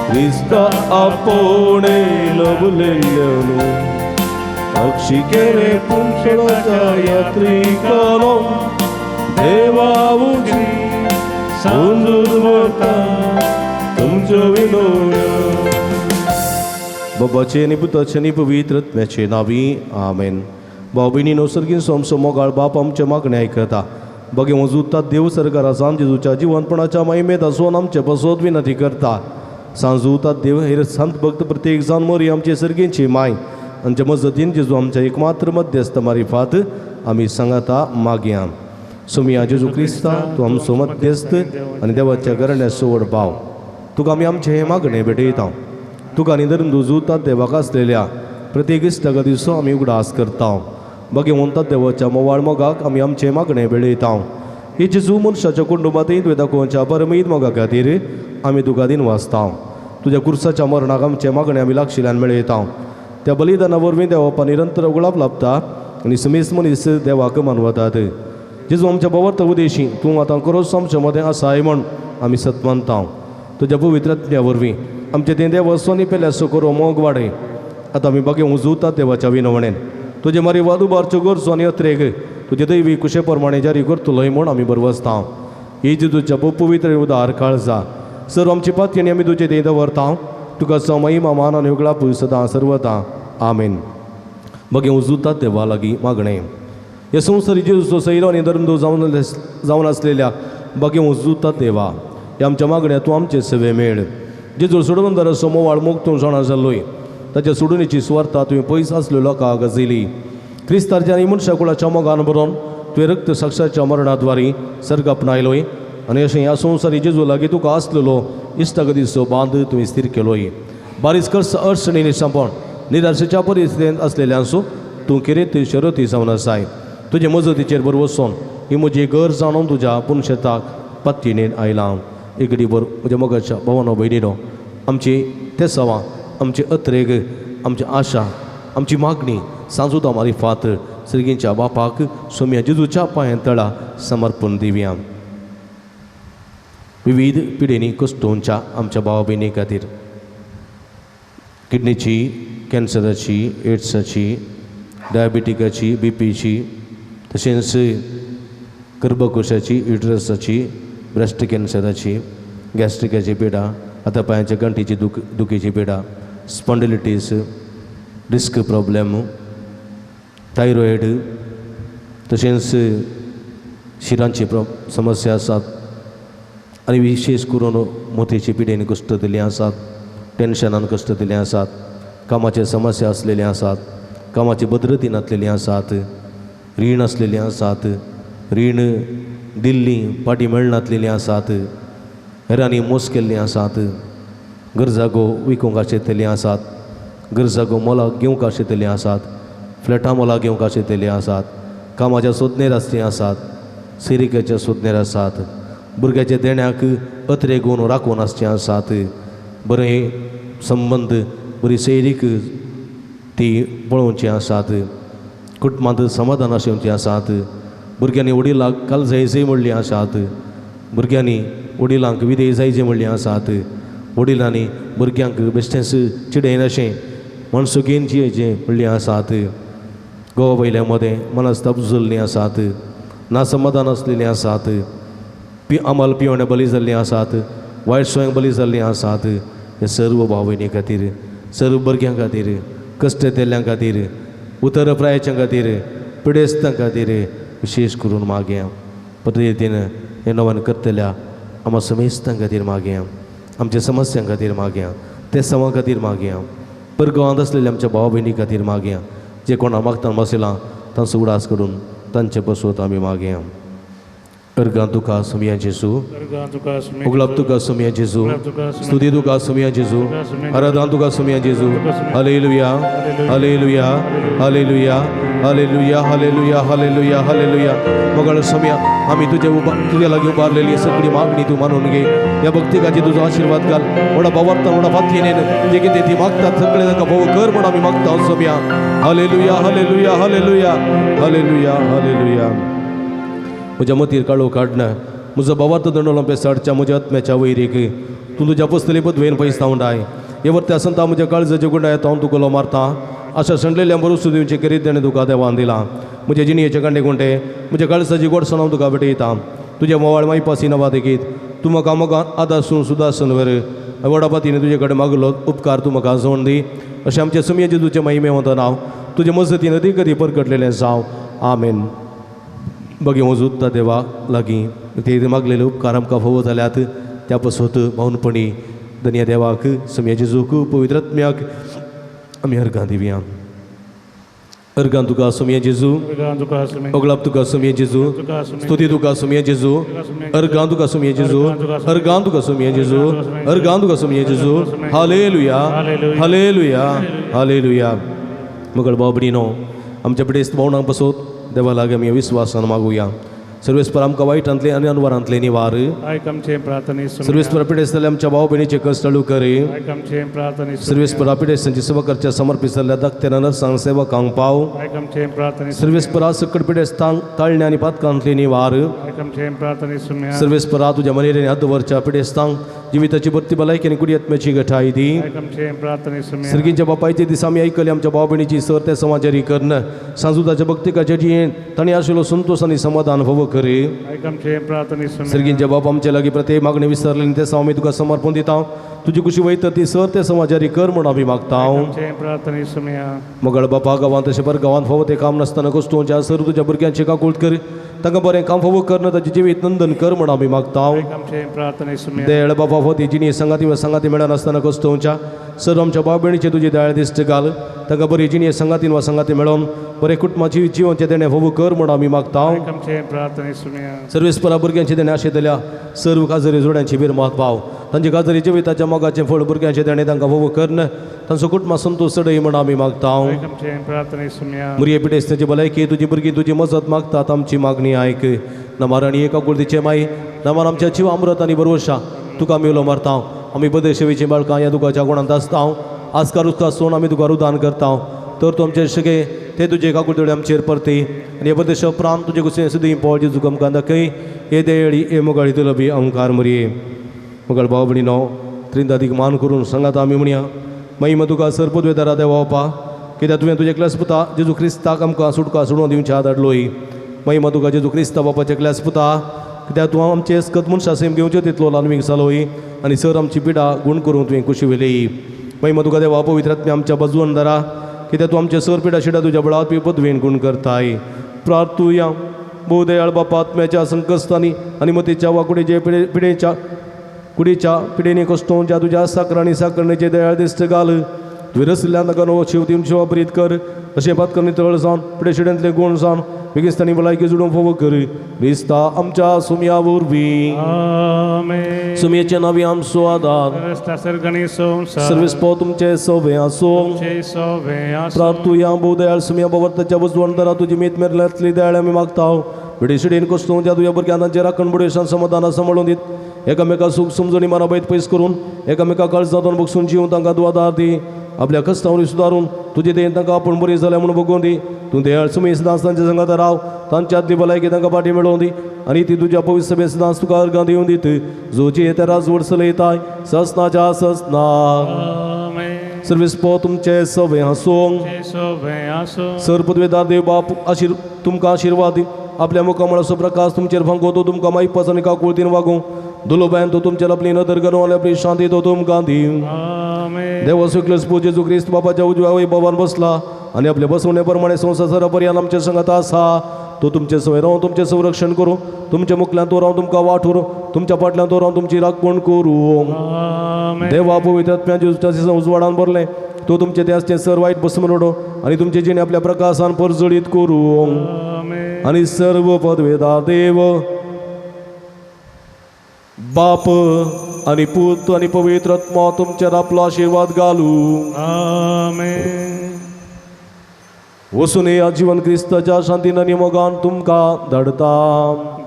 क्रिस्ता आपोणे लभलेल्ल्यानु अक्षी केले पुंशणाच्या यात्रिकानो देवाची सांजूर वता तुमच्यो विनोड्यो. बाबाचे आनी पुताचे आनी पवित्र आत्म्याचे नांवी आमेन. भाव भयणीनो सर्गीन सोमसो मोगाळ बाप आमचे मागणें आयकता. बगे वजुतात देव सरकारा सांज जेजूच्या जिवनपणाच्या महिमेत आसून आमचे पासत विनंती करता. सांजूतात देव हेर संत भक्त प्रत्येक जावन मोरी आमचे सर्गींची माय आमच्या मजतीन जेजू आमच्या एकमात्र मध्यस्थ मारिफात आमी सांगाता मागया. सोमिया जेजू क्रिस्ता तूं आमचो मध्यस्थ आनी देवाच्या घराण्या सोड भाव तुका आमी आमचें हें मागणें भेटयता. तुका आनी धरून रुजुतात देवाक आसलेल्या प्रत्येक इश्टागतीचो आमी उगडास करता. बगे म्हणतात देवाच्या मोवाळ मोगाक आमी आमचें मागणें भेटयता. ही जेजू मनशाच्या कुटुंबांतय तुवें दाखोवच्या परमीत मोगा खातीर आमी तुका दिन वाचता. तुज्या कुर्साच्या मरणाक आमचें मागणें आमी लागशिल्ल्यान मेळयता. त्या बलिदाना वरवीं देवापा निरंतर उगडाप लाभता आनी समेस्त मनीस देवाक मानवतात. जेजू आमच्या बवर्त उदेशी तूं आतां करोस आमच्या मदें आसाय म्हण आमी सत मानता. तुज्या पवित्र आत्म्या वरवीं आमचें तें देवस्व आनी पेल्यासो करो मोग वाडय. आतां आमी बागे उजवतात देवाच्या विनवणेन तुजे मारी वाद उबारच्यो गरजो आनी अत्रेग तुजे दैवी कुशे प्रमाणे जारी करतलोय म्हूण आमी बरवसता. ही जेजूच्या पवित्र उदार काळजा सर्व आमची पातयेनी आमी तुजे थंय दवरता. तुका महिमा मान आनी उगडाप सदां सर्वता आमेन. बगे उजवतात देवा लागीं मागणें. हे संवसारी जेजूचो सैरो आनी धर्मदो जावन आसलेल्या बगे उजवतात देवा ह्या आमच्या मागण्या तूं आमचे सेवे मेळ. जेजू सोडवंदराचो मोवाळ मोग तूं जाणा जाल्लोय ताच्या सोडूनीची सुवार्ता तुवें पयस आसल्यो लोकांक गजयली. क्रिस्तारच्या आनी मनशा कुळाच्या मोगान बरोवन तुवें रक्त साक्षाच्या मरणाद्वारी सर्ग आपणायलोय आनी अशें ह्या संवसारी जेजू लागीं तुका आसलेलो इश्टागतीचो बांद तुवें स्थीर केलोय. बारीस कर्स अडचणींनी सांपण निराशेच्या परिस्थितींत आसलेल्यांचो तूं किरेत शरती जावन आसाय. तुजे मजतीचेर बरो वचोन ही म्हजी गरज जाणून तुज्या पुनशेताक पत्तीनेन आयलां. एकडीभर म्हज्या मोगाच्या भावानो भयणीनो आमची तेसावां आमची अत्रेग आमची आशा आमची मागणी सांजुदा मारिफात सर्गींच्या बापाक सोम्या जेजूच्या पांयां तळा समर्पण दिवया. विविध पिढींनी कश्टोवच्या आमच्या भावा भयणी खातीर किडनीची कॅन्सराची एड्साची डायबिटिकाची बीपीची तशेंच गर्भकोशाची युटरसाची ब्रेस्ट कॅन्सराची गॅस्ट्रिकाची पिडा आतां पांयाच्या गांठीची दुखीची पिडा स्पॉन्डिलिटीस डिस्क प्रॉब्लेम थायरॉयड तशेंच शिरांची समस्या आसात आनी विशेश करून मोतीची पिडेन कश्ट दिल्ली आसात टेन्शनान कश्ट दिल्ले आसात कामाचे समस्या आसलेले आसात कामाची भद्रती नासलेली आसात रीण आसलेली आसात रीण दिल्ली पाटी मेळनासलेली आसात हेरांनी मोस केल्ली आसात गरजागो विकूंक आशिल्ली आसात गरजागो मोलाक घेवंक आशिल्ली आसात फ्लॅटां मोलाक घेवंक आशिल्ली आसात कामाच्या सोदनेर आसली आसात सिरिकेच्या सोदनेर आसात भुरग्याच्या देण्याक अत्रेगून राखून आसचे आसात बरें संबंद बरी सैरीक ती पळोवची आसात कुटुंबांत समाधान आशिवची आसात भुरग्यांनी वडिलांक काल जायजय म्हणली आसात भुरग्यांनी वडिलांक विधेय जायजे म्हणली आसात वडिलांनी भुरग्यांक बेश्टेंच चिडयनाशें मनसुगेन जियेचें म्हणली आसात गोवा वयल्या मदें मनस्ताप जाल्लीं आसात नासमाधान आसलेलीं आसात आमल पिवणे बली जाल्लीं आसात वायट सोयंक बली जाल्लीं आसात हे सर्व भाव भयणी खातीर सर्व भुरग्यां खातीर कश्ट केल्ल्यां खातीर उतर प्रायाच्या खातीर पिडेस्तां खातीर विशेश करून मागया पद्दतीन हे नवान करतल्या आमच्या समेस्तां खातीर मागया आमच्या समस्यां खातीर मागया ते सवां खातीर मागया परगांवांत आसलेल्या आमच्या भाव भयणी खातीर मागया जे कोणा मागतना बसयलां तांचो उडास करून तांचे बसवत आमी मागया. अर्गां तुका सोमया जेजू, अर्गां तुका सुमे उगलाप तुका सोमया जेजू, स्तुती तुका सोमया जेजू, आराधना तुका सोमया जेजू. Hallelujah, hallelujah, hallelujah, hallelujah, hallelujah, hallelujah, hallelujah. मगळ Somaiya, आमी तुजे उबा तुज्या लागीं उबारलेली सगळी मागणी तूं मानून घे. ह्या भक्तिकाची तुजो आशिर्वाद घाल. व्हडा भावार्थान, व्हडा फातयेन जे कितें ती मागतात सगळें तांकां भोव कर म्हूण आमी मागता Somaiya. Hallelujah, hallelujah, hallelujah, hallelujah, hallelujah. म्हज्या मतीर काळो काडना, म्हजो भावार्थ दंडोलो पेसाडच्या म्हज्या आत्म्याच्या वैरीक तूं तुज्या पसतली पदवेन पयस धांवडाय. हे वर्ते आसता म्हज्या काळजाचे गुंडाय हांव तुका उलो मारता. आशा संडलेल्या बरोसो दिवचे करीत देणें तुका देवान दिलां. म्हजे जिणयेचे कांडे कुंटे, म्हज्या काळजाची गोडसाण हांव तुका भेटयता. तुज्या मोवाळ मायपासी नवा देखीत तूं म्हाका मोगान आदासून सुदासून वर. व्हडा पातीन तुजे कडेन मागलो उपकार तूं म्हाका जोड दी. अशें आमचे सुमये जेजूचें महिमे वता नांव तुजे मजतीन अदीक अदीक परकटलेलें जावं. आमेन. बगे वजुत्ता देवा लागीं ते मागलेले उपकार आमकां फावो जाल्यात त्या पसत मौनपणी धन्य देवाक, सुमये जेजूक, पवित्र आत्म्याक आमी अर्गां दिवया. अर्गां तुका सुमये जेजू, अर्गां तुका सुमे ओगलाप तुका सुमये जेजू, स्तुती तुका सुमये जेजू, अर्गां तुका सुमये जेजू, अर्गां तुका सुमये जेजू, अर्गां तुका सुमये जेजू. Hallelujah, hallelujah, hallelujah. मगळ बाबडीनो, आमच्या पिडेस्त भावणांक बसोत देवा लागीं आमी विस्वासान मागुया. सर्वेस्पर आमकां वायटांतले आनी अनवरांतले निवार. आयक आमचे प्रार्थने सुमया. सर्वेस्पर पिडेस्त जाल्ल्या आमच्या भाव भयणीचे कश्ट चालू करे. आयक आमचे प्रार्थने सुमया. सर्वेस्पर पिडेस्तांची सेवा करच्या समर्पित जाल्ल्या दाखत्याना नर्सांक सेवकांक पाव. आयक आमचे प्रार्थने सुमया. सर्वेस्परा सकट पिडेस्तांक ताळण्या आनी पातकांतले निवार. आयक आमचे प्रार्थने सुमया. सर्वेस्परा तुज्या मनेरेन हातवरच्या पिडेस्तांक जिविताची भरती भलायकी आनी कुडयत्म्याची गठाय दी. आयक आमचे प्रार्थने सुमया. सर्गींच्या बापायचे दिसा आमी आयकले आमच्या भाव भयणीची सर ते समाजारी कर्ण सांजुदाच्या भक्तिकाच्या जियेन तांणी आशिल्लो संतोश आनी समाधान फावो करे. आयक आमचे प्रार्थने सुमया. सर्गींच्या बाप आमच्या लागीं प्रत्येक मागणी विसरले आनी ते आमी तुका समर्पण दिता. तुजी कुशी वयता ती सर ते समाजारी कर म्हूण आमी मागता. आमचे प्रार्थने सुमया. मगळ बापा, गांवांत तशें पर गांवांत फावो तें काम नासतना कस्तुंच्या सर तुज्या भुरग्यांची काकूळट कर. तांकां बरें काम फावो कर ना ताचें जिवीत नंदन कर म्हूण आमी मागता. आयक आमचे प्रार्थने सुमया. दयाळ बाबा, फावो ती जिणी संगाती वा संगाती मेळनासतना कस्तुंच्या सर आमच्या भाव भयणीचे तुजी दयाळ दिश्ट घाल. तांकां बरी जिणी संगातीन वा संगाती मेळोवन बरें कुटुंबाची जिवनचें देणें फावो कर म्हूण आमी मागता. आयक आमचे प्रार्थने सुमया. सर्वेस्परा भुरग्यांचे देणें आशिल्ल्या सर्व काजरी जोड्यांची बिरमात पाव. तांचे काजरी जिविताच्या मोगाचें फळ भुरग्यांचें देणें तांकां फावो करन तांचो कुटुंबा संतोश चडय म्हूण आमी मागता. आयक आमचे प्रार्थने सुमया. मुरये पिडेस्तांची भलायकी तुजी भुरगीं तुजी मजत मागतात. आमची मागणी आयक. नमार आनी एका कुळदीचे माई नमार आमच्या जीव अमृत आनी भरवशा तुका आमी उलो मारता. आमी बदेशेवीची बाळकां ह्या दुखाच्या गुणांत आसता. आजकार उदका सोन आमी तुका रुदान करता. तर तूं आमचे शगे ते तुजे काकुळतेवडे आमचेर परती आनी हे बदेश उपरांत तुजे कुसे सुदी पोळ जेजू आमकां दाखय. हे देयळी हे मोगाळी तुलबी अंकार मुरये. मगळ भाव भयणीनो, त्रिंदादीक मान करून सांगात आमी म्हणया. महिमा तुका सर पदवेदारा देवा बापा, कित्याक तुवें तुज्या क्लास पुता जेजू क्रिस्ताक आमकां सुटका सोडून दिवच्या धाडलोय. महिमा तुका जेजू क्रिस्ता बापाच्या क्लास पुता, कित्याक तूं आमचे स्कत मनशा सेम घेवचे तितलो ल्हानवीक जालोय आनी सर आमची पिडा गूण करून तुवें कुशी व्हेली. महिमा तुका देवा पवित्र आत्म्या आमच्या बाजून दारा, कित्याक तूं आमचे सर पिडा शिडा तुज्या बळात पदवेन गूण करताय. प्रार्थुया. भोवदयाळ बापा, आत्म्याच्या संकश्टांनी आनी मतीच्या वाकुडीचे पिडेच्या कुडीच्या पिडेनी कश्टोंच्या तुज्या साकरांनी साकरणेचे दयाळ दिश्ट घाल. तुवें रसल्यान ताका नवो शिव दिवन शिवाप्रीत कर. अशें पातकर्णी तळ जावन पिडेशिड्यांतले गूण जावन बेगिस्तानी भलायकी जुडून फावो कर. क्रिस्ता आमच्या सुमया वरवीं. आमेन. सुमयेचे नांवी आमचो आदार. रस्ता सर्गणी संसार. सर्वेस्पो तुमचे सवे आसूं. तुमचे सोवे आसूं. प्रार्थुया. भोवदयाळ सुमया बाबा वजवण तुजी मेत मेरल्यांतली दयाळ आमी मागता. पिडेशिडेन कश्टोंच्या तुज्या भुरग्यां तांचे राखण बुडेशान समाधान सांबाळून दीत एकामेका सूख समजणी माराबैत पयस करून एकामेका काळजांतून बगसून जीवन तांकां तूं आदार दी. आपल्या कश्टावरी सुदारून तुजे देन तांकां आपूण बरी जाल्या म्हणून बगोवन दी. तूं दयाळ सुमय सदांच तांच्या संगात राव. तांच्या आदली भलायकी तांकां फाटी मेळोवन दी आनी ती तुज्या पवित्र सभेंत सदांच तुका अर्गां दिवन दीत. जोची त्या राजवड चलयताय ससनाच्या ससना. आमेन. सर्वेस्पो तुमचे सवे आसूं. तुमचे सोवे आसूं. सर पदवेदार देव बाप आशीर तुमकां आशिर्वाद दी. आपल्या मुखामळाचो प्रकाश तुमचेर फांको तो तुमकां मायपास आनी काकुळतीन वागूं. दुलोबायन तो तुमचेर आपली नदर करूं आनी आपली शांती तो तुमकां दी. आमेन. देवा सुकलेस पूज जेजू क्रिस्त बापाच्या उजव्या वैभवान बसला आनी आपल्या बसवणे प्रमाणे संवसार सरापर्यंत आमच्या संगात आसा. तो तुमचे सवय रावन तुमचें संरक्षण करूं. तुमच्या मुखल्यान तो रावन तुमकां वाट उरूं. तुमच्या फाटल्यान तो रावन तुमची राखण करूं. आमेन. देवा पवित्र आत्म्या जेजूच्या उजवाडान भरलें तो तुमचे ते आसचें सर वायट बसून रडो आनी तुमचे जिणे आपल्या प्रकाशान परजळीत करूं. आमेन. आनी सर्व पदवेदार देव बाप आनी पूत आनी पवित्र आत्मा तुमचेर आपलो आशिर्वाद घालू. आमेन. वसून या जीवन क्रिस्ताच्या शांतीन आनी मोगान तुमकां धाडता.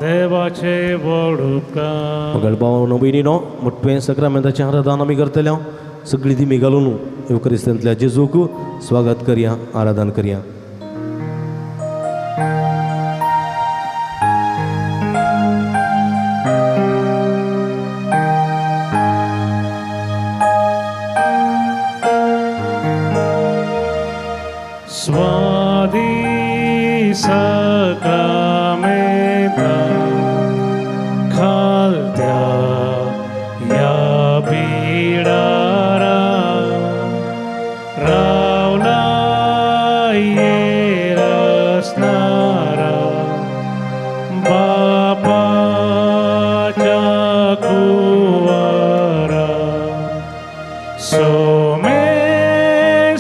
देवाचे व्हड उपकार. मगळ भाव भयणीनो, मोटवें सक्रामेंताचें आराधन आमी करतले. सगळी दिमी घालून येवक्रिस्तांतल्या जेजूक स्वागत करया, आराधन करया. स्वादी सक्रामेंता खालत्या ह्या बिळारा रावला येरसनारा बापाच्या कुवारा सोमे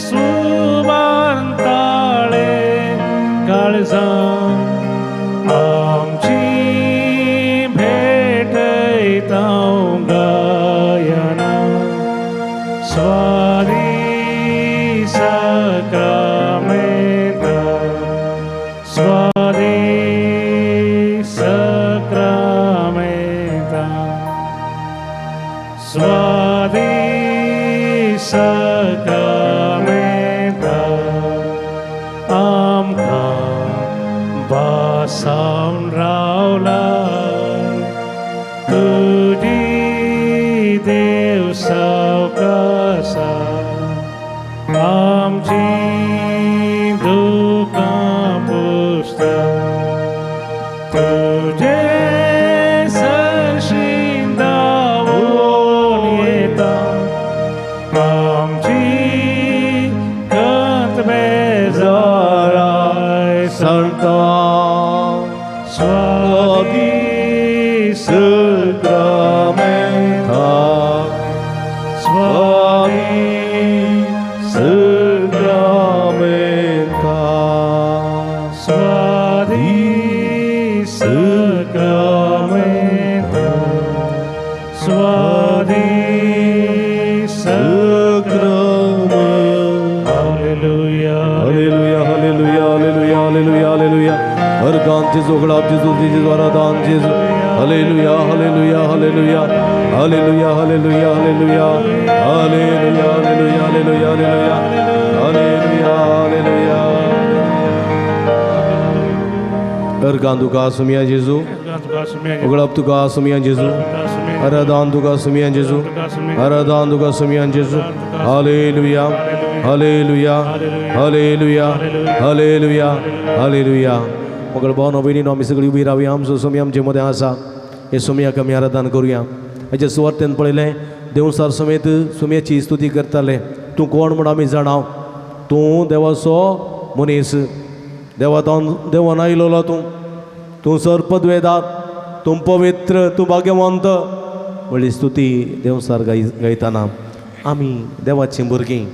सुबांताळे काळजां आमची भेटयता गायना स्वादी सक्रामेंता स्वादी सक्रामेंता स्वादी सक्रामेंता आमकां बासावन रावला तुजी देव सावकासा आमची दुकां पुसता तुजे सरशीं धांवून येता आमची खंत बेजाराय सांगता. स्वादी सक्रामेंता स्वादी सक्रामेंता स्वादी सक्रामेंता स्वादी सक्रामेंता. Hallelujah. Hallelujah, hallelujah, hallelujah, hallelujah, hallelujah. हर गान जेजू, गळाप जेजू, जेजू आराधन जेजू. Hallelujah, hallelujah, hallelujah, hallelujah, hallelujah, hallelujah, hallelujah, hallelujah, hallelujah, hallelujah, hallelujah, hallelujah. हर गान तुका सुमिया जेजू, उगळाप तुका सुमिया जेजू, आराधन तुका सुमिया जेजू, आराधन तुका सुमिया जेजू. Hallelujah, hallelujah, hallelujah, hallelujah, hallelujah. मगळ भाव भयणीनो, आमी सगळी उबी रावया. आमचो सोमी आमचे मदें आसा, हे सोमयाक आमी आराधन करुया. हेच्या सुवार्तेन पळयलें देवसार समेत सोमयाची स्तुती करताले. तूं कोण म्हूण आमी जाणा, तूं देवाचो मनीस, देवा देवान आयलोलो तूं, तूं सर्पद्वेदात, तूं पवित्र, तूं भाग्यवंत म्हणली स्तुती देवसार गायताना आमी देवाचीं भुरगीं,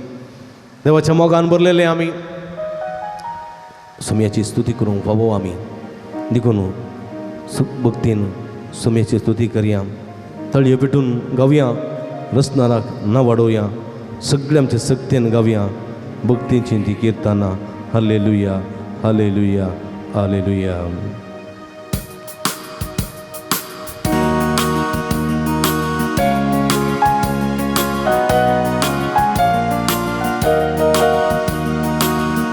देवाच्या मोगान भरलेले आमी सोमयाची स्तुती करूंक फावो आमी. देखून भक्तीन सोमयाची स्तुती करया, तळयो पेटून गावया, रसनाराक ना वाडोवया, सगळे आमचे सक्तेन गावया भक्तीची ती किर्तनां. Hallelujah, hallelujah, hallelujah.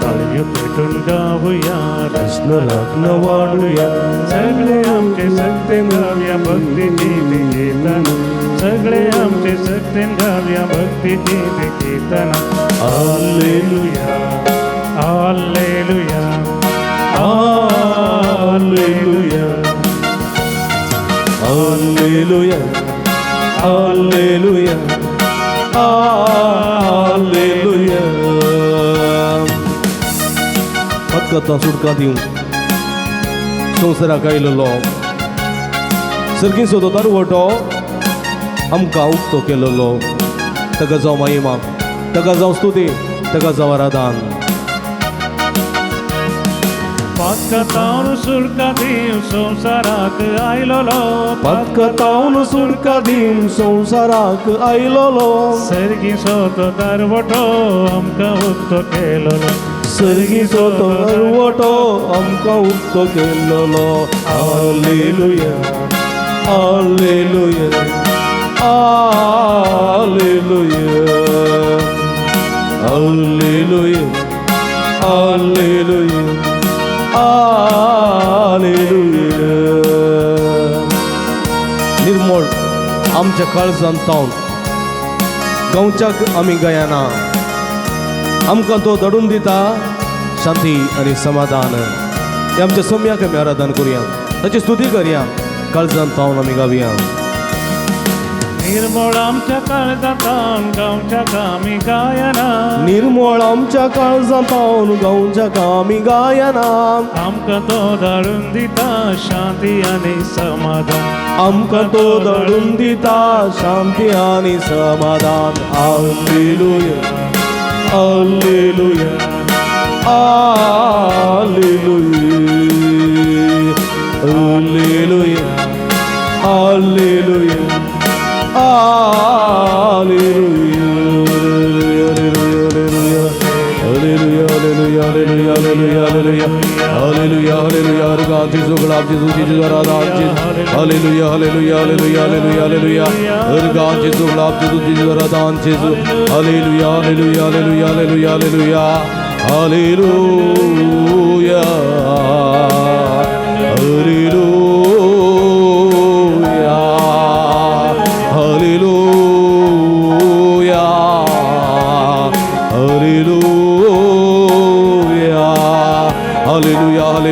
ताळयो पेटून गावया रसनाराक न वाडुया, सगळे आमचे सक्तेन गावया भक्तीची ती कीर्तनां, सगळे आमचे सक्तेन गावया भक्तीची ती कीर्तनां. Hallelujah, hallelujah, hallelujah, hallelujah, hallelujah, hallelujah. अपघातां सुटका दिवं संवसाराक आयलेलो सर्गीचो तो दरवटो आमकां उक्तो केलेलो, ताका जावं महिमा, ताका जावं स्तुती, ताका जावं आराधन. पातकातावन सुटका दिव संवसाराक आयलोलो. पातकतावन सुटका दिवन संवसाराक आयलोलो. सर्गीचो तो दारवटो आमकां उक्तो केलोलो. सर्गीचो तो दरवटो आमकां उक्तो केल्लोलो. Hallelujah, hallelujah, hallelujah, hallelujah, hallelujah, hallelujah. निर्मळ आमच्या काळजांत तावन गांवच्याक आमी गायना, आमकां तो धाडून दिता शांती आनी समाधान. हे आमच्या सोम्याक आमी आराधन करुया, ताची स्तुती करया, काळजांत तावन आमी गावया. निर्मळ आमच्या काळजांतावन गांवच्याक आमी गायना. निर्मळ आमच्या काळजांत तावन गांवच्याक आमी गायना. आमकां तो धाडून दिता शांती आनी समाधान. आमकां तो धाडून दिता शांती आनी समाधान. Hallelujah, hallelujah, hallelujah, hallelujah, hallelujah, hallelujah. Hallelujah, hallelujah, hallelujah, hallelujah, hallelujah, hallelujah, hallelujah. हरगान जेजू, गुलाब जेजू, जेजू आराधन जेजू. Hallelujah, hallelujah, hallelujah, hallelujah, hallelujah. हरगान जेजू, गुलाब जेजू, जेजू आराधन जेजू. Hallelujah, hallelujah, hallelujah, hallelujah, hallelujah, hallelujah, hallelujah, hallelujah, hallelujah,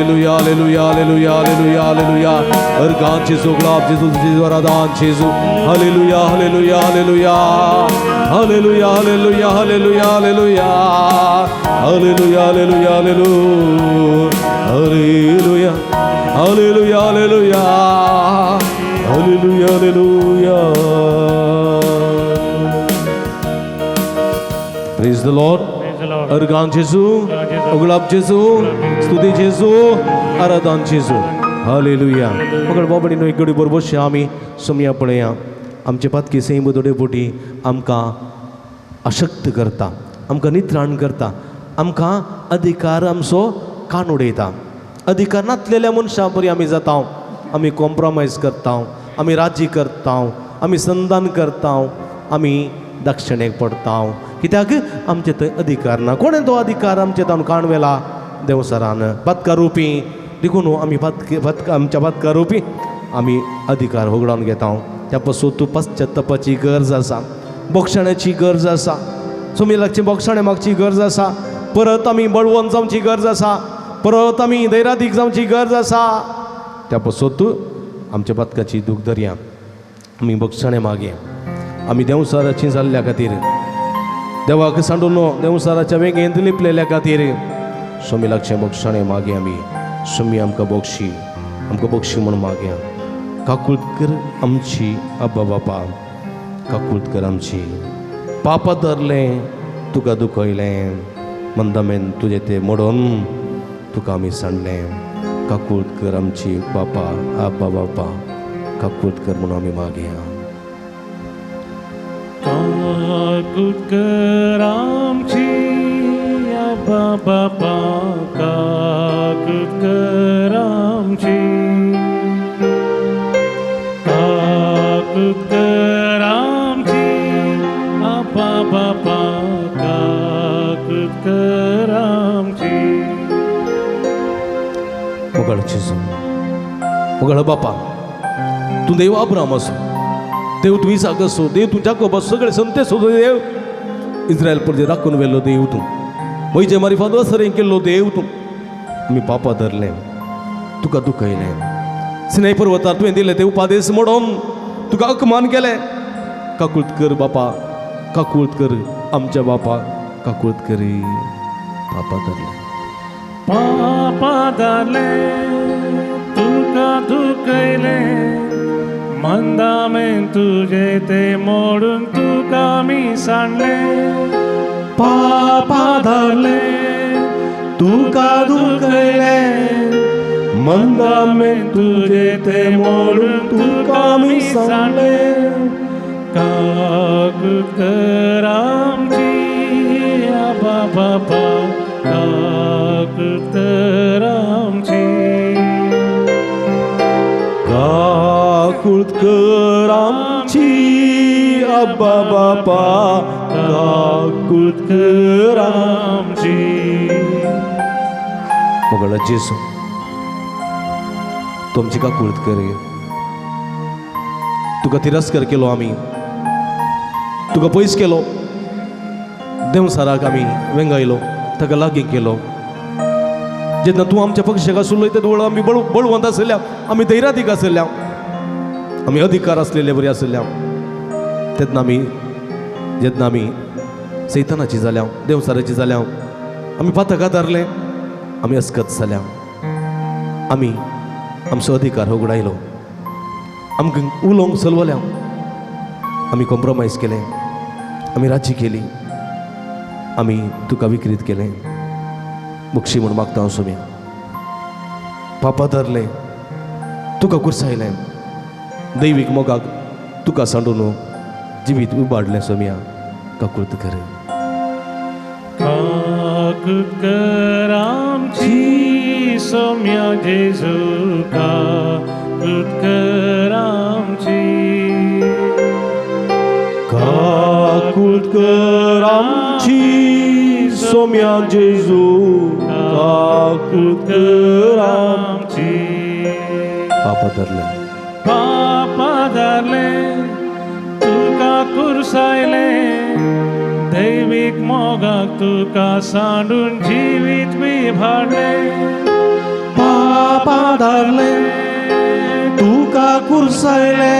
hallelujah, hallelujah, hallelujah, hallelujah, hallelujah, hallelujah. हरगान जेजू, गुलाब जेजू, जेजू आराधन जेजू. Hallelujah, hallelujah, hallelujah, hallelujah, hallelujah, hallelujah, hallelujah, hallelujah, hallelujah, hallelujah, hallelujah, hallelujah, hallelujah, hallelujah. Praise the Lord. Praise the Lord. Organ जेजू, गुलाब जेजू, स्तुती जेजू, आराधन जेजू. हालेलुया. मगळ बाबडीनो, एक घडी बरोबर आमी सोमया पळया. आमचे पातकी सैम थोडे पोटी आमकां अशक्त करता, आमकां नित्राण करता, आमकां अधिकार आमचो कान उडयता. अधिकार नातलेल्या मनशां परी आमी जाता. आमी कॉम्प्रोमायज करता, आमी राजी करता, आमी संदान करता, आमी दक्षिणेक पडटा. कित्याक आमचे थंय अधिकार ना. कोणें तो अधिकार आमचे तावन काण व्हेला? देवसरान पातका रुपी. देखून आमी पातक पातक आमच्या पातका रुपी आमी अधिकार होगडावन घेता. त्या पासून तूं पश्चातापाची गरज आसा, बोगशाण्याची गरज आसा, सुमी लागची बोगशाणें मागची गरज आसा. परत आमी बळवंत जावची गरज आसा, परत आमी धैरादीक जावची गरज आसा. त्या पासून तूं आमच्या पातकाची दूख धरया, आमी बोगसाणें मागया. आमी देंवसाराची जाल्ल्या खातीर, देवाक सांडून देंवसाराच्या वेगेंत लिपलेल्या खातीर सोमी लागचें बोगसाणें मागया. आमी सोमी आमकां बोगशी, आमकां बोगशी म्हूण मागया. काकूळत कर आमची आब्बा बापा, काकूळत कर आमची. पापा धरलें तुका दुखयलें, मंदामेन तुजें तें मोडून तुका आमी सांडलें. काकूळत कर आमची बापा, आब्बा बापा, काकूळत कर म्हणून आमी मागया. काकूत कर आमची आब्बा बापा, काकूत कर आमची, काकूत कर आमची आब्बा बापा, काकूत कर आमची. मोगाळ जेजू, मोगाळ बापा, तूं देव अब्राम आसूं, देव तूं इसाक आसूं, देव तूं जाकोब आसूं, सगळे संते सोदो देव, इस्रायल परजे राखून व्हेल्लो देव तूं, म्हजे मारिफाद सरें केल्लो देव तूं. आमी पापा धरलें, तुका दुखयलें, सिनाय पर्वतार तुवें दिलें ते उपादेस मोडोन तुका अपमान केलें. काकूळत कर बापा, काकूळत कर आमच्या बापा, काकूळत कर. पापा धरलें, पापा धरलें, तुका दुखयलें, मंदामेन तुजें तें मोडून तुका आमी सांडलें. पापा धरलें, तुका दुखयलें, मंदामेन तुजे ते मोडून तुका आमी सांगले. काकूत कर आमची आबा बापा, काकूत कर आमची. काकूत कर आमची अब्बा बापा, काकूत कर आमची. मोगाळ जेजू, तूं आमची काकूळत कर. तुका तिरस्कार केलो आमी, तुका पयस केलो, देंवचाराक आमी वेंगायलो, ताका लागीं केलो. जेन्ना तूं आमच्या पक्षाक आसलो तेन्ना आमी बळवंत आसल्या, आमी धैर्यादीक आसल्या, आमी अधिकार आसलेले बरी आसल्या. तेन्ना आमी जेन्ना आमी सैतानाची जाल्या, देंवचाराची जाल्या, आमी पातक आदारले, आमी अस्कत जाल्या, आमी आमचो अधिकार होगडायलो, आमकां उलोवंक चलवल्या, आमी कॉम्प्रोमायज केलें, आमी राजी केली, आमी तुका विक्रीत केलें. बक्षी म्हूण मागता हांव सोम्या. पापा धरलें, तुका कुर्सायलें, दैवीक मोगाक तुका सांडून जिवीत उबाडलें. सोम्या, काकूळत कर. काकूत कर आमची सोम्या जेजू, काकूत कर आमची. काकूत कर आमची सोम्या जेजू, काकूत कर आमची. पापा धरलें, पापा धरले, तुका कुर्सायले, दैवीक मोगाक तुका सांडून जिवीत विभाडले. पापा धरले, तुका कुर्सायले,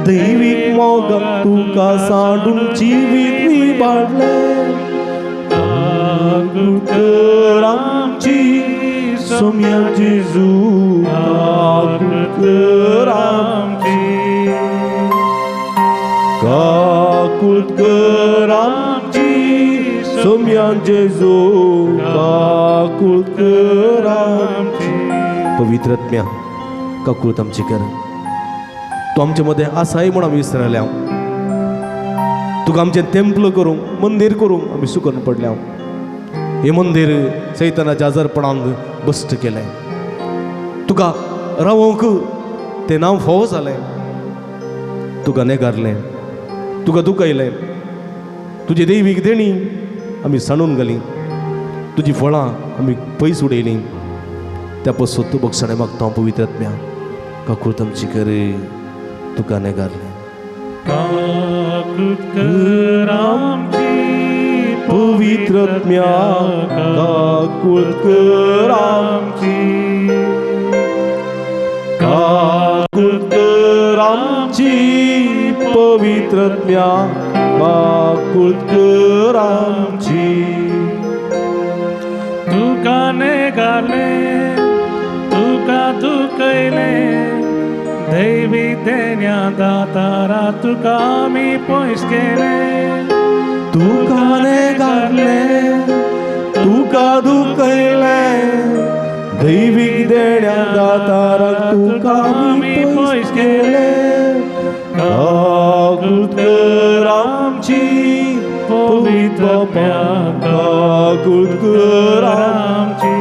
दैवीक मोगाक तुका सांडून जिवीत विभाडले. काकूत कर आमची सोम्या जेजू, काकूत कर आमची. काकूत कर आमची सोम्या जेजू, काकूत कर आमची. पवित्र आत्म्या, काकूळत आमची कर. तूं आमचे मदें आसाय म्हूण आमी विसरल्या. तुका आमचें तेंपल करूंक, मंदीर करूंक आमी सुकून पडल्या. हें मंदीर सैतानाच्या आजारपणान बस्ट केलें. तुका रावोंक तें नांव फावो जालें. तुका नेगारलें, तुका दुखयलें, तुजी दैवीक देणी आमी सांडून घाली, तुजी फळां आमी पयस उडयलीं. त्या पसून तूं बक्षाणें मागता हांव. पवित्र आत्म्या, काकूळत आमची कर. तुका नेगारलें. काकूत कर आमची पवित्र आत्म्या, काकूत कर आमची. काकूत कर आमची पवित्र आत्म्या, काकूत कर आमची. तुका नेगारले, तुका दुखयले, दैवी देण्या दातारा तुका आमी पयस केले. तुका नेगारले, तुका दुखयले, दैवीक देण्या दाताराक तुका आमी पयस केले. काकूत कर आमची पवित्र आत्म्या, काकूत कर आमची.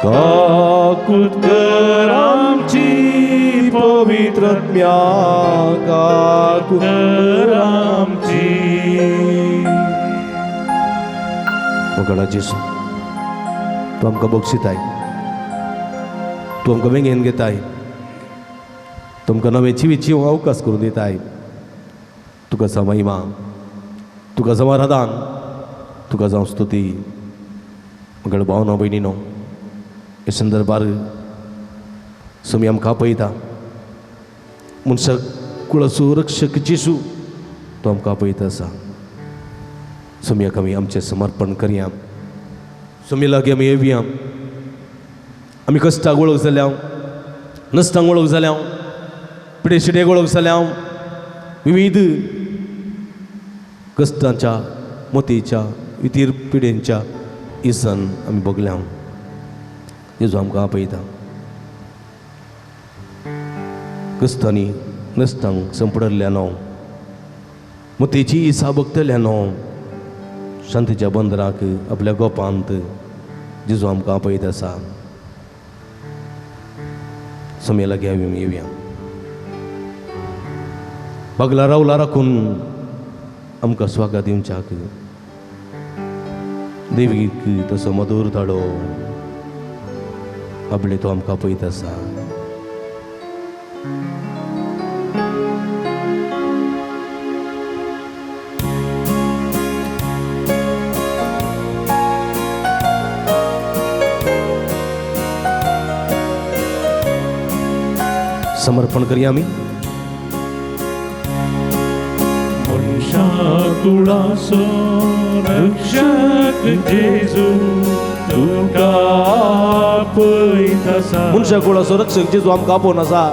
काकूत कर आमची पवित्र आत्म्या, काकूत कर आमची. मोगाळा जेजू, तूं आमकां बक्षिताय, तूं आमकां वेंगेन घेताय, तुमकां नवें जिवीत जिवंक अवकाश करून दिताय. तुका जावं महिमा, तुका जावं आराधन, तुका जावं स्तुती. मोगाळ भावनो भयणीनो, हे संदर्भार सोमी आमकां आपयता. मनशाक कुळाचो रक्षक जेजू तो आमकां आपयता आसा. सोमयाक आमी आमचें समर्पण करया. सोमी लागीं आमी येवया. आमी कश्टाक वळख जाल्या, नश्टांक वळख जाल्या, पिडेशिडेक वळख जाल्या, विविध कश्टांच्या मतीच्या इतीर पिडेंच्या इसन आमी भोगल्या. जेजू आमकां आपयता. क्रिस्तांनी नसतांक संपडल्ल्यानो, मोतीची इसा बघतल्यानो, शांतीच्या बंदराक आपल्या गोपांत जेजू आमकां आपयत आसा. समय लागीं आमी येवया. बागला रावला राखून आमकां स्वागत दिवच्याक देवीक तसो मधूर ताळो आपले तो आमकां पळयत आसा. समर्पण करूया आमी. मनशाकुळाचो रक्षक जेजू तुका आपयता. मनशाकुळाचो रक्षक जेजू आमकां आपोवन आसा.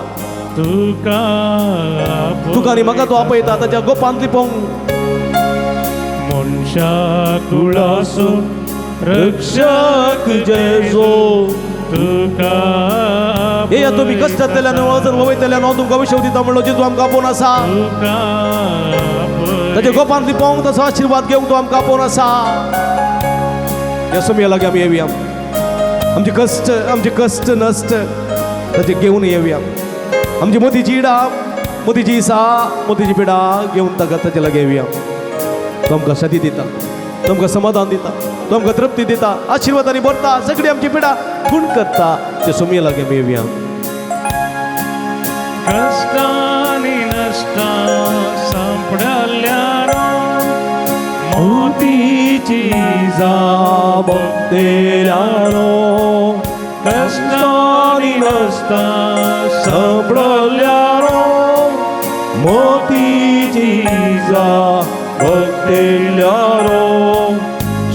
तुका तुका आनी म्हाका तो आपयता ताच्या गोपांत लिपोवंक. मनशाकुळाचो रक्षक जेजू तुका. येया तुमी कश्टांतल्यान वजन वयतल्यान हांव तुमकां विशव दिता म्हणलो जेजू आमकां आपोवन आसा. ताच्या गोपांत लिपोवंक तसो आशिर्वाद घेवंक तो आमकां आपोवन आसा. ह्या समया लागीं आमी येवया. आमचे कश्ट, आमचे कश्ट नश्ट ताचे घेवन येवया. आमची मोतीची इडा, मोतीची इसा, मोतीची पिडा घेवन ताका ताचे लागीं येवया. तो आमकां शांती दिता, तो आमकां समाधान दिता, तो आमकां तृप्ती दिता, आशिर्वादांनी भरता, सगळी आमची पिडा गुण करता. ते सोमये लागीं आमी येवया. कश्टांनी नश्टां सांपडल्यार मोतीची जाप दिल्यानो. कश्टांनी नश्टां सांपडल्यार मोतीची जाप दिल्यानो.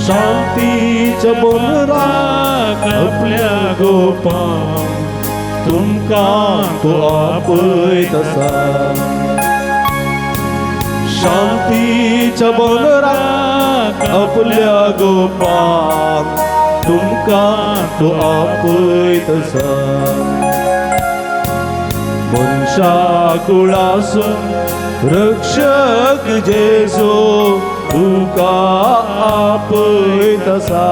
शांतीच्या बंदराक आपल्या गोपां तुमकां तो आपयत आसा. शांतीच्या बंदराक आपल्या गोपां तुमकां तो आपयत आसा. मनशाकुळाचो रक्षक जेजू तुका आपयत आसा.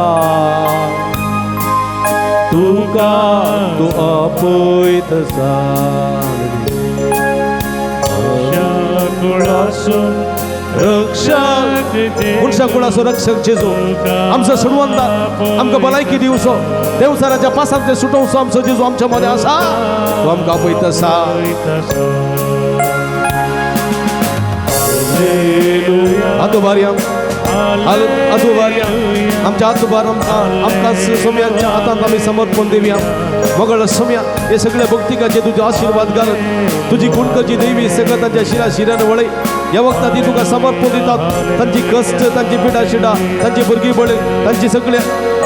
तुका तो आपयत आसा. मनशाकुळाचो रक्षक मनशाकुळाचो रक्षक जेजू आमचो सोडवंता, आमकां भलायकी दिवचो, देवचाराच्या पासांतले सुटोवचो आमचो जेजू आमच्या मदें आसा. तो आमकां आपयत आसा. हातोबारया, हातोबारया, आमच्या हातोबार आमकां सोम्यांच्या हातांत आमी समर्पण दिवया. मगळ सोम्या हे सगळे भक्तिकाचे तुजे आशिर्वाद घालत तुजी गुणकची देवी सगळं तांच्या शिरा शिरान वळय. ह्या वखदां ती तुका समर्पण दितात. तांची कश्ट, तांची पिडा शिडा, तांची भुरगीं बळ, तांची सगळे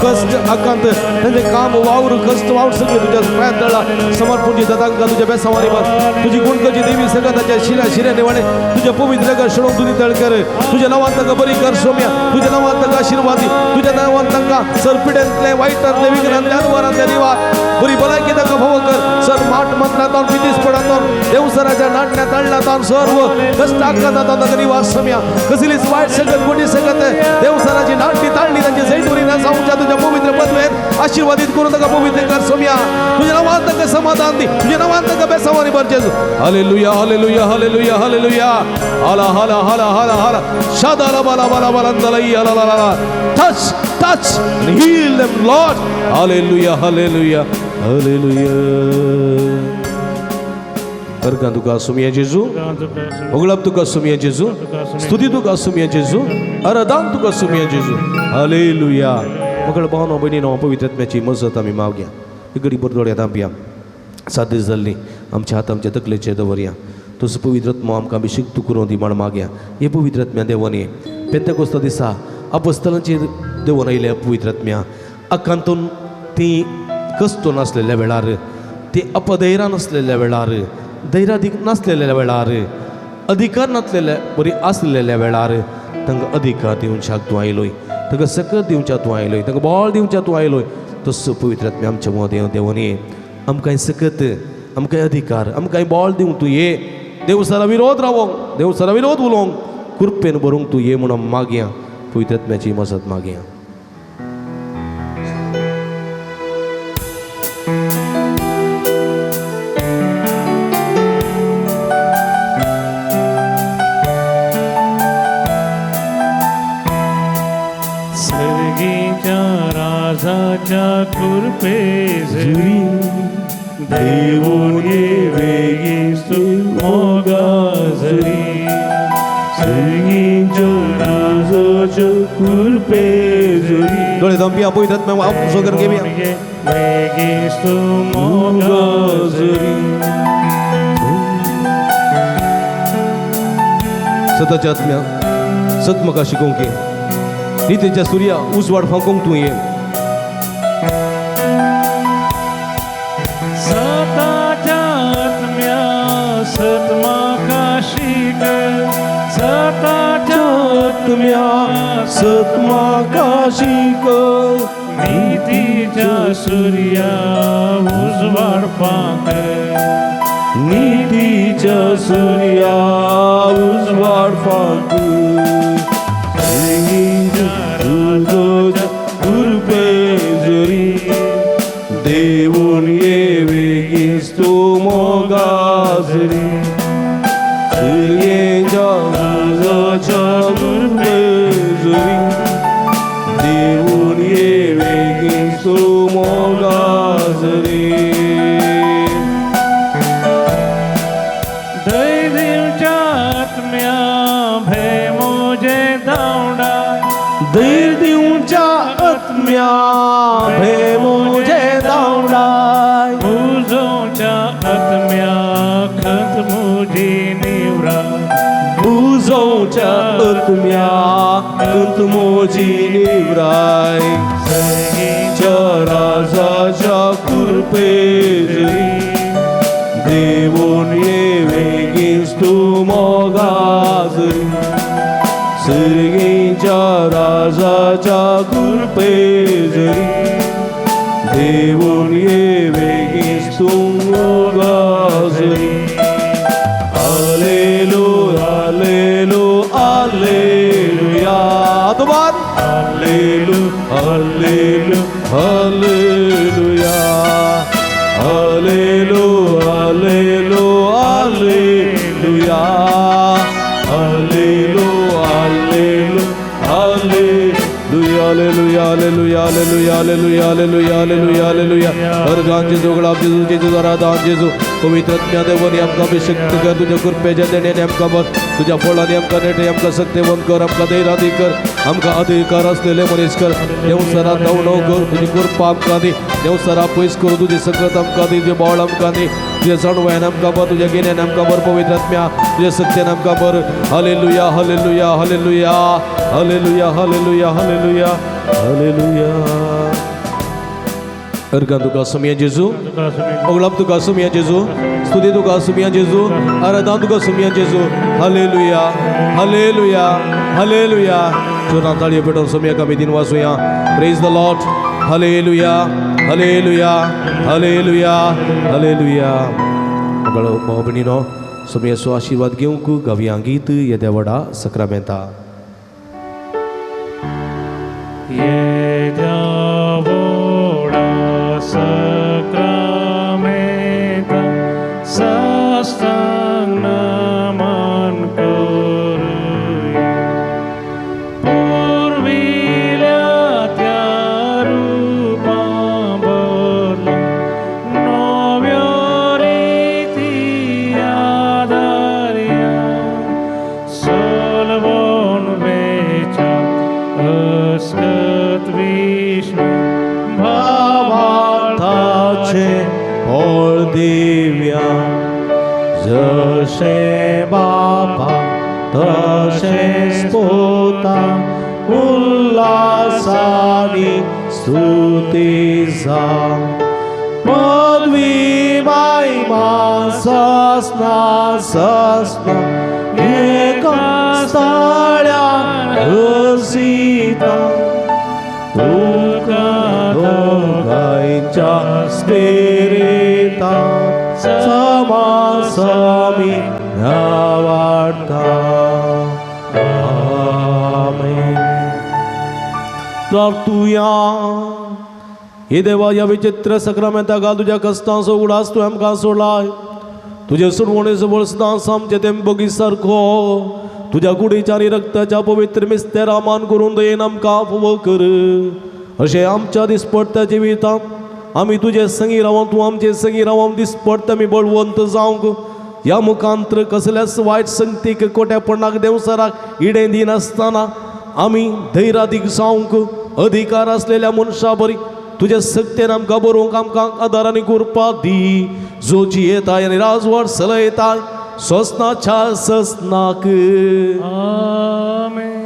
कश्ट आकांत, तांचे काम वावर कश्ट वावर सगळे तुज्या पांयां तळा समर्पण दितात. तांकां तुज्या बेसावानी भर. तुजी गुणकची देवी सगळं तांच्या शिरा शिऱ्याने वळय. तुज्या पवित्र घर शोडून तुजी तळ कर. तुज्या नांवान तांकां बरी कर सोम्या. तुज्या नांवान तांकां आशिर्वाद दी. तुज्या नांवान तांकां सरपिड्यांतले, वायटांतले, विघ्नांतले, अनवरांतले निवार बरी भलायकी तांकां भोव कर. सर माठ मंत्रांत पितीसपणांत देवसराच्या नाटण्या ताळणांत सर्व कश्ट आकांतांत तांकां निवास सोम्या. कसलीच वायट संगत, गोडी संगत देवसराची नाटणी ताळणी तांची जैतवरी ना जावच्या तुज्या पवित्र पदवेत आशीर्वादित करून तांकां पवित्र कर सोम्या. तुज्या नांवान तांकां समाधान दी. तुज्या नांवान तांकां बेसावानी भर जेजू. Hallelujah, hallelujah, hallelujah, hallelujah. हाला हाला हाला हाला हाला शादाला बाला बाला बाला हाला हाला. Touch, touch and heal them, Lord. Hallelujah, hallelujah, hallelujah. अर्गां तुका सुमया जेजू, होगळप तुका सुमया जेजू, स्तुती तुका सुमया जेजू, आराधन तुका सुमया जेजू. हालेलुया. मगळ भावनो भयणीनो पवित्र आत्म्याची मजत आमी मागया. घडी भर दोळ्या धांपया. 7 दीस जाल्ली आमच्या हात आमच्या तकलेचेर दवरया. तसो पवित्र आत्मो आमकां अभिषेक करून दी म्हण मागया. हे पवित्र आत्म्या देवानी पेंतेकोस्ता दिसा अपोस्तलांचेर देवून आयिल्ल्या पवित्र आत्म्या आकांतून ती कश्ट नासलेल्या वेळार, ती अपधैर्या नासलेल्या वेळार, धैर्यादीक नासलेल्या वेळार, अधिकार नासलेल्या बरी आसलेल्या वेळार तांकां अधिकार दिवच्याक तूं आयलोय, तांकां सकत दिवच्याक तूं आयलोय, तांकां बळ दिवच्याक तूं आयलोय. तसो पवित्र आत्म्या आमच्या मदें देवून ये. आमकां सकत, आमकां अधिकार, आमकां बळ दिवंक तूं ये. देव सरा विरोध रावोंक, देव सरा विरोध उलोवंक कृपेन भरूंक तूं ये म्हणून मागया. पवित्र आत्म्याची मजत मागया. सर्गीच्या राजाच्या कृपेझरी देवून ये वेगीस्तु मोगाझरी. सर्गीच्या राजाच्या कृपेझरी दोळे धांपया. पवित्र आत्म्या आपसो करून घेवया. वेगीस्तु मोगाझरी. सताच्या आत्म्या सत म्हाका शिकोवंक ये. नितीच्या सुर्या उजवाड फांकोंक तूं ये. सताच्या आत्म्या सत म्हाका शिक. सताच्या आत्म्या सत म्हाका शिक. नितीच्या सुर्या उजवाड फांक. नितीच्या सुर्या उजवाड फांक. कृपेझरी देवून ये वेगीस्तु मोगाझरी. सुर्येच्या राजाच्या कृपेझरी देवून ये वेगीस्तु मोगाझरी. दैवीच्या आत्म्या भय मोजे धांवडा. धैर्य दिवच्या आत्म्या भय मोजे धांवडाय. उजोच्या आत्म्या खत मुजी निवरा. उजोच्या आत्म्या खत मोजी निवराय. सर्गीच्या राजाच्या कृपेझरी देवून ये वेगीस्तु मोगाझरी. सर्गीच्या राजाच्या कृपेझरी देवून ये वेगीस्तु मोगाझरी. आलेलु आलेलु आलेलुया. दोबार आलेलु आलेलु आलेलुया. आलेलु आलेलु आलेलुया. आलेलु आलेलु आलेलुया. Hallelujah hallelujah hallelujah hallelujah hallelujah hallelujah hallelujah. अर्गान जेजू, गुलाब जेजू, जेजू आराधान जेजू. पवित्र आत्म्या देवानी आमकां अभिषेक्त कर. तुज्या कृपेच्या देण्याने आमकां भर. तुज्या फळांनी आमकां नेटे, आमकां सक्तेवंत कर. आमकां धैर्यादी कर. आमकां अधिकार आसलेले मनीस कर. देवसरा धांवणो कर. तुजी कृपा आमकां दी. देवसरा पयस करूं. तुजी सकत आमकां दी. तुजें बळ आमकां दी. तुज्या जाणवायन आमकां भर. तुज्या गिन्यान आमकां भर. पवित्र आत्म्या तुज्या सत्यान आमकां भर. Hallelujah hallelujah hallelujah hallelujah hallelujah hallelujah hallelujah. Organ तुका सुमया जेजू, ओगलाप तुका सुमया जेजू, स्तुती तुका सुमया जेजू, आराधना तुका सुमया जेजू. Hallelujah hallelujah hallelujah. जोरान ताळयो पेटोवन सुमया आमी दिन वाचुया. Praise the Lord. Hallelujah hallelujah hallelujah hallelujah. मगळ भाव भयणीनो, सुमयाचो आशिर्वाद घेवंक गावया गीत येद्या व्हडा सक्रामेंता. येद्या व्हडा सक्रामेंता साष्टांग नमन करुया. पुर्विल्या त्या रुपा बदलून नव्यो रिती आदारया. सोलवून वेच्या अस्कत विश्व भावार्थाचे फळ दिव्या. जशें बापा तशेंच पुता उल्हासानी स्तुती जावं. पदवी महिमा ससना ससना एका स्थाळ्या हसीता. तुका दोगांक स्पिरिता समासामी वाडता. आमेन. प्रार्थुया. हे देवा, ह्या विचित्र सक्रामेंता घाल तुज्या कश्टांचो उडास तूं आमकां सोडलाय. तुजे सुरवणेचो बळ सदांच आमचे तेंबोगी सारको तुज्या कुडीच्या आनी रक्ताच्या पवित्र मिस्तेरा मान करून दयेन आमकां फावो कर. अशें आमच्या दिसपडट्या जिवितांत आमी तुजे संगी रावन तूं आमचे संगी रावन दिसपडटा आमी बळवंत जावंक ह्या मुखांत्र कसल्याच वायट संगतीक कोट्यापणाक देंवचाराक इडें दिनासतना आमी धैर्यादीक जावंक अधिकार आसलेल्या मनशा बरी तुज्या सक्तेन आमकां बरोवंक आमकां आदार आनी कृपा दी, जो जियेताय आनी राजवट चलयताय सोसनाच्या ससनाक. आमेन.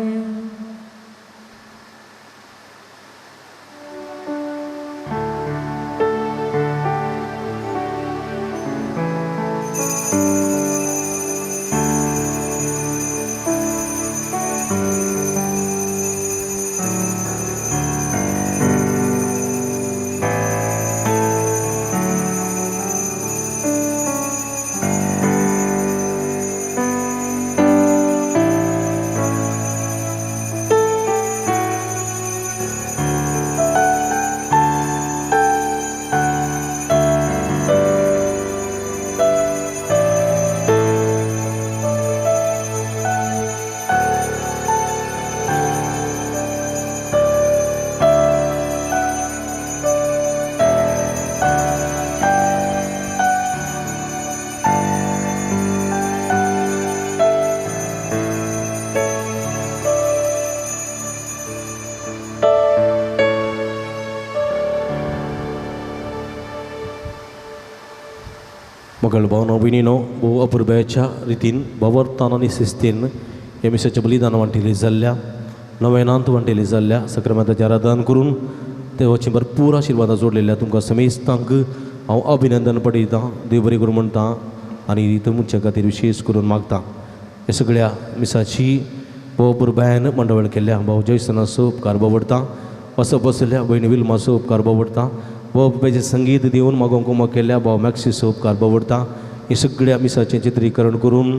मगळ भावनो भयणीनो, भोव अपुरबायेच्या रितीन भावार्थान आनी शिस्तीन ह्या मिसाचें बलिदान वांटिल्ली जाल्ल्या नवेनांत वांटिल्ली जाल्ल्या सक्रामेंताचें आराधन करून देवाची भरपूर आशिर्वादां जोडलेल्या तुमकां समेस्तांक हांव अभिनंदन पडयतां. देव बरें करूं म्हणटा आनी तुमच्या खातीर विशेश करून मागता. ह्या सगळ्या मिसाची भोव अपुरबायेन मंडवळ केल्ल्या भाव जयसनाचो उपकार बावडटा, असो बसल्या भयणी विल्माचो उपकार बावडटा, भाव बाबाचें संगीत दिवन मागोवंक कुमक केल्ल्या भाव मॅक्सीचो उपकार बावडटा. हे सगळ्या मिसाचें चित्रीकरण करून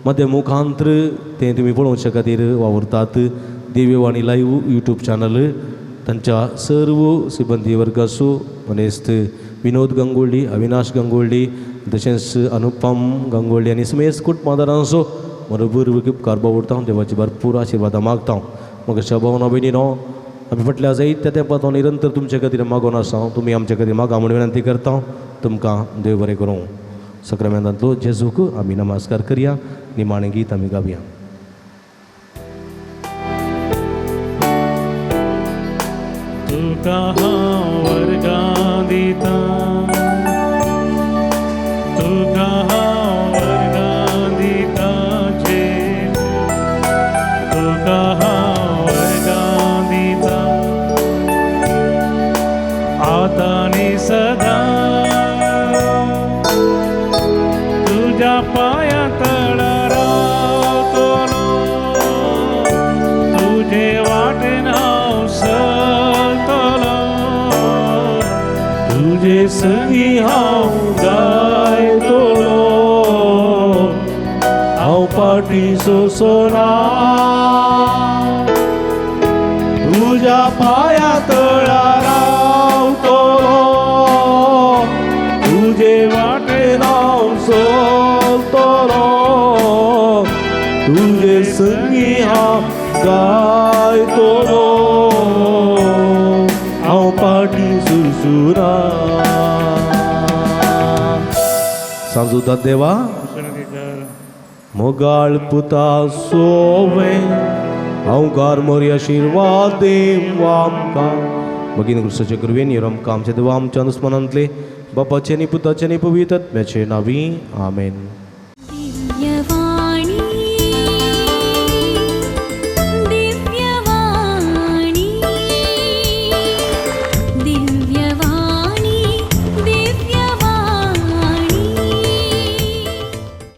मध्य मुखांत्र तें तुमी पळोवचे खातीर वावुरतात. देववाणी लायव्ह यूट्यूब चॅनल तांच्या सर्व सिबंदी वर्गाचो मनेस्त विनोद गंगोळ्ळी, अविनाश गंगोळ्ळी, तशेंच अनुपम गंगोळ्ळी आनी समेस्त कुटुंबादारांचो बरोबर उपकार बावडटा. देवाची भरपूर आशिर्वादां मागता. मग भावना भयणीनो, आमी फाटल्या जायत्या तेंपात हांव निरंतर तुमचे खातीर मागून आसा, तुमी आमचे खातीर मागा म्हूण विनंती करता. तुमकां देव बरें करूं. सक्रामेंतांतलो जेजूक आमी नमस्कार करया. निमाणें गीत आमी गावया. तुका हांव वर्गां दिता, तुका हांव वर्गां दिता जेजू, तुका हांव वर्गां दिता आतां आनी सदां. तुज्या पांयां तळा रावतलो, तुजे वाटेन हांव चलतलो, तुजे संगी हांव गायतलो, हांव फाटीं सोंसना तुज्या पांयां तळा रावतलो, तुजे वाटेन हांव चलतलो, तुजे संगी हांव गायतलो, हांव फाटीं सुरसुना. सांजुदा देवा मोगाळ पुता सोवे हांव मोरी आशिर्वाद देव आमकां. भगिनी क्रिस्ताचे कृपेन ह्यो आमकां आमच्या देवा आमच्या दुस्मनांतले बापाचे आनी पुताचे आनी पवित्र आत्म्याचे नांवी आमेन. दिव्यवाणी.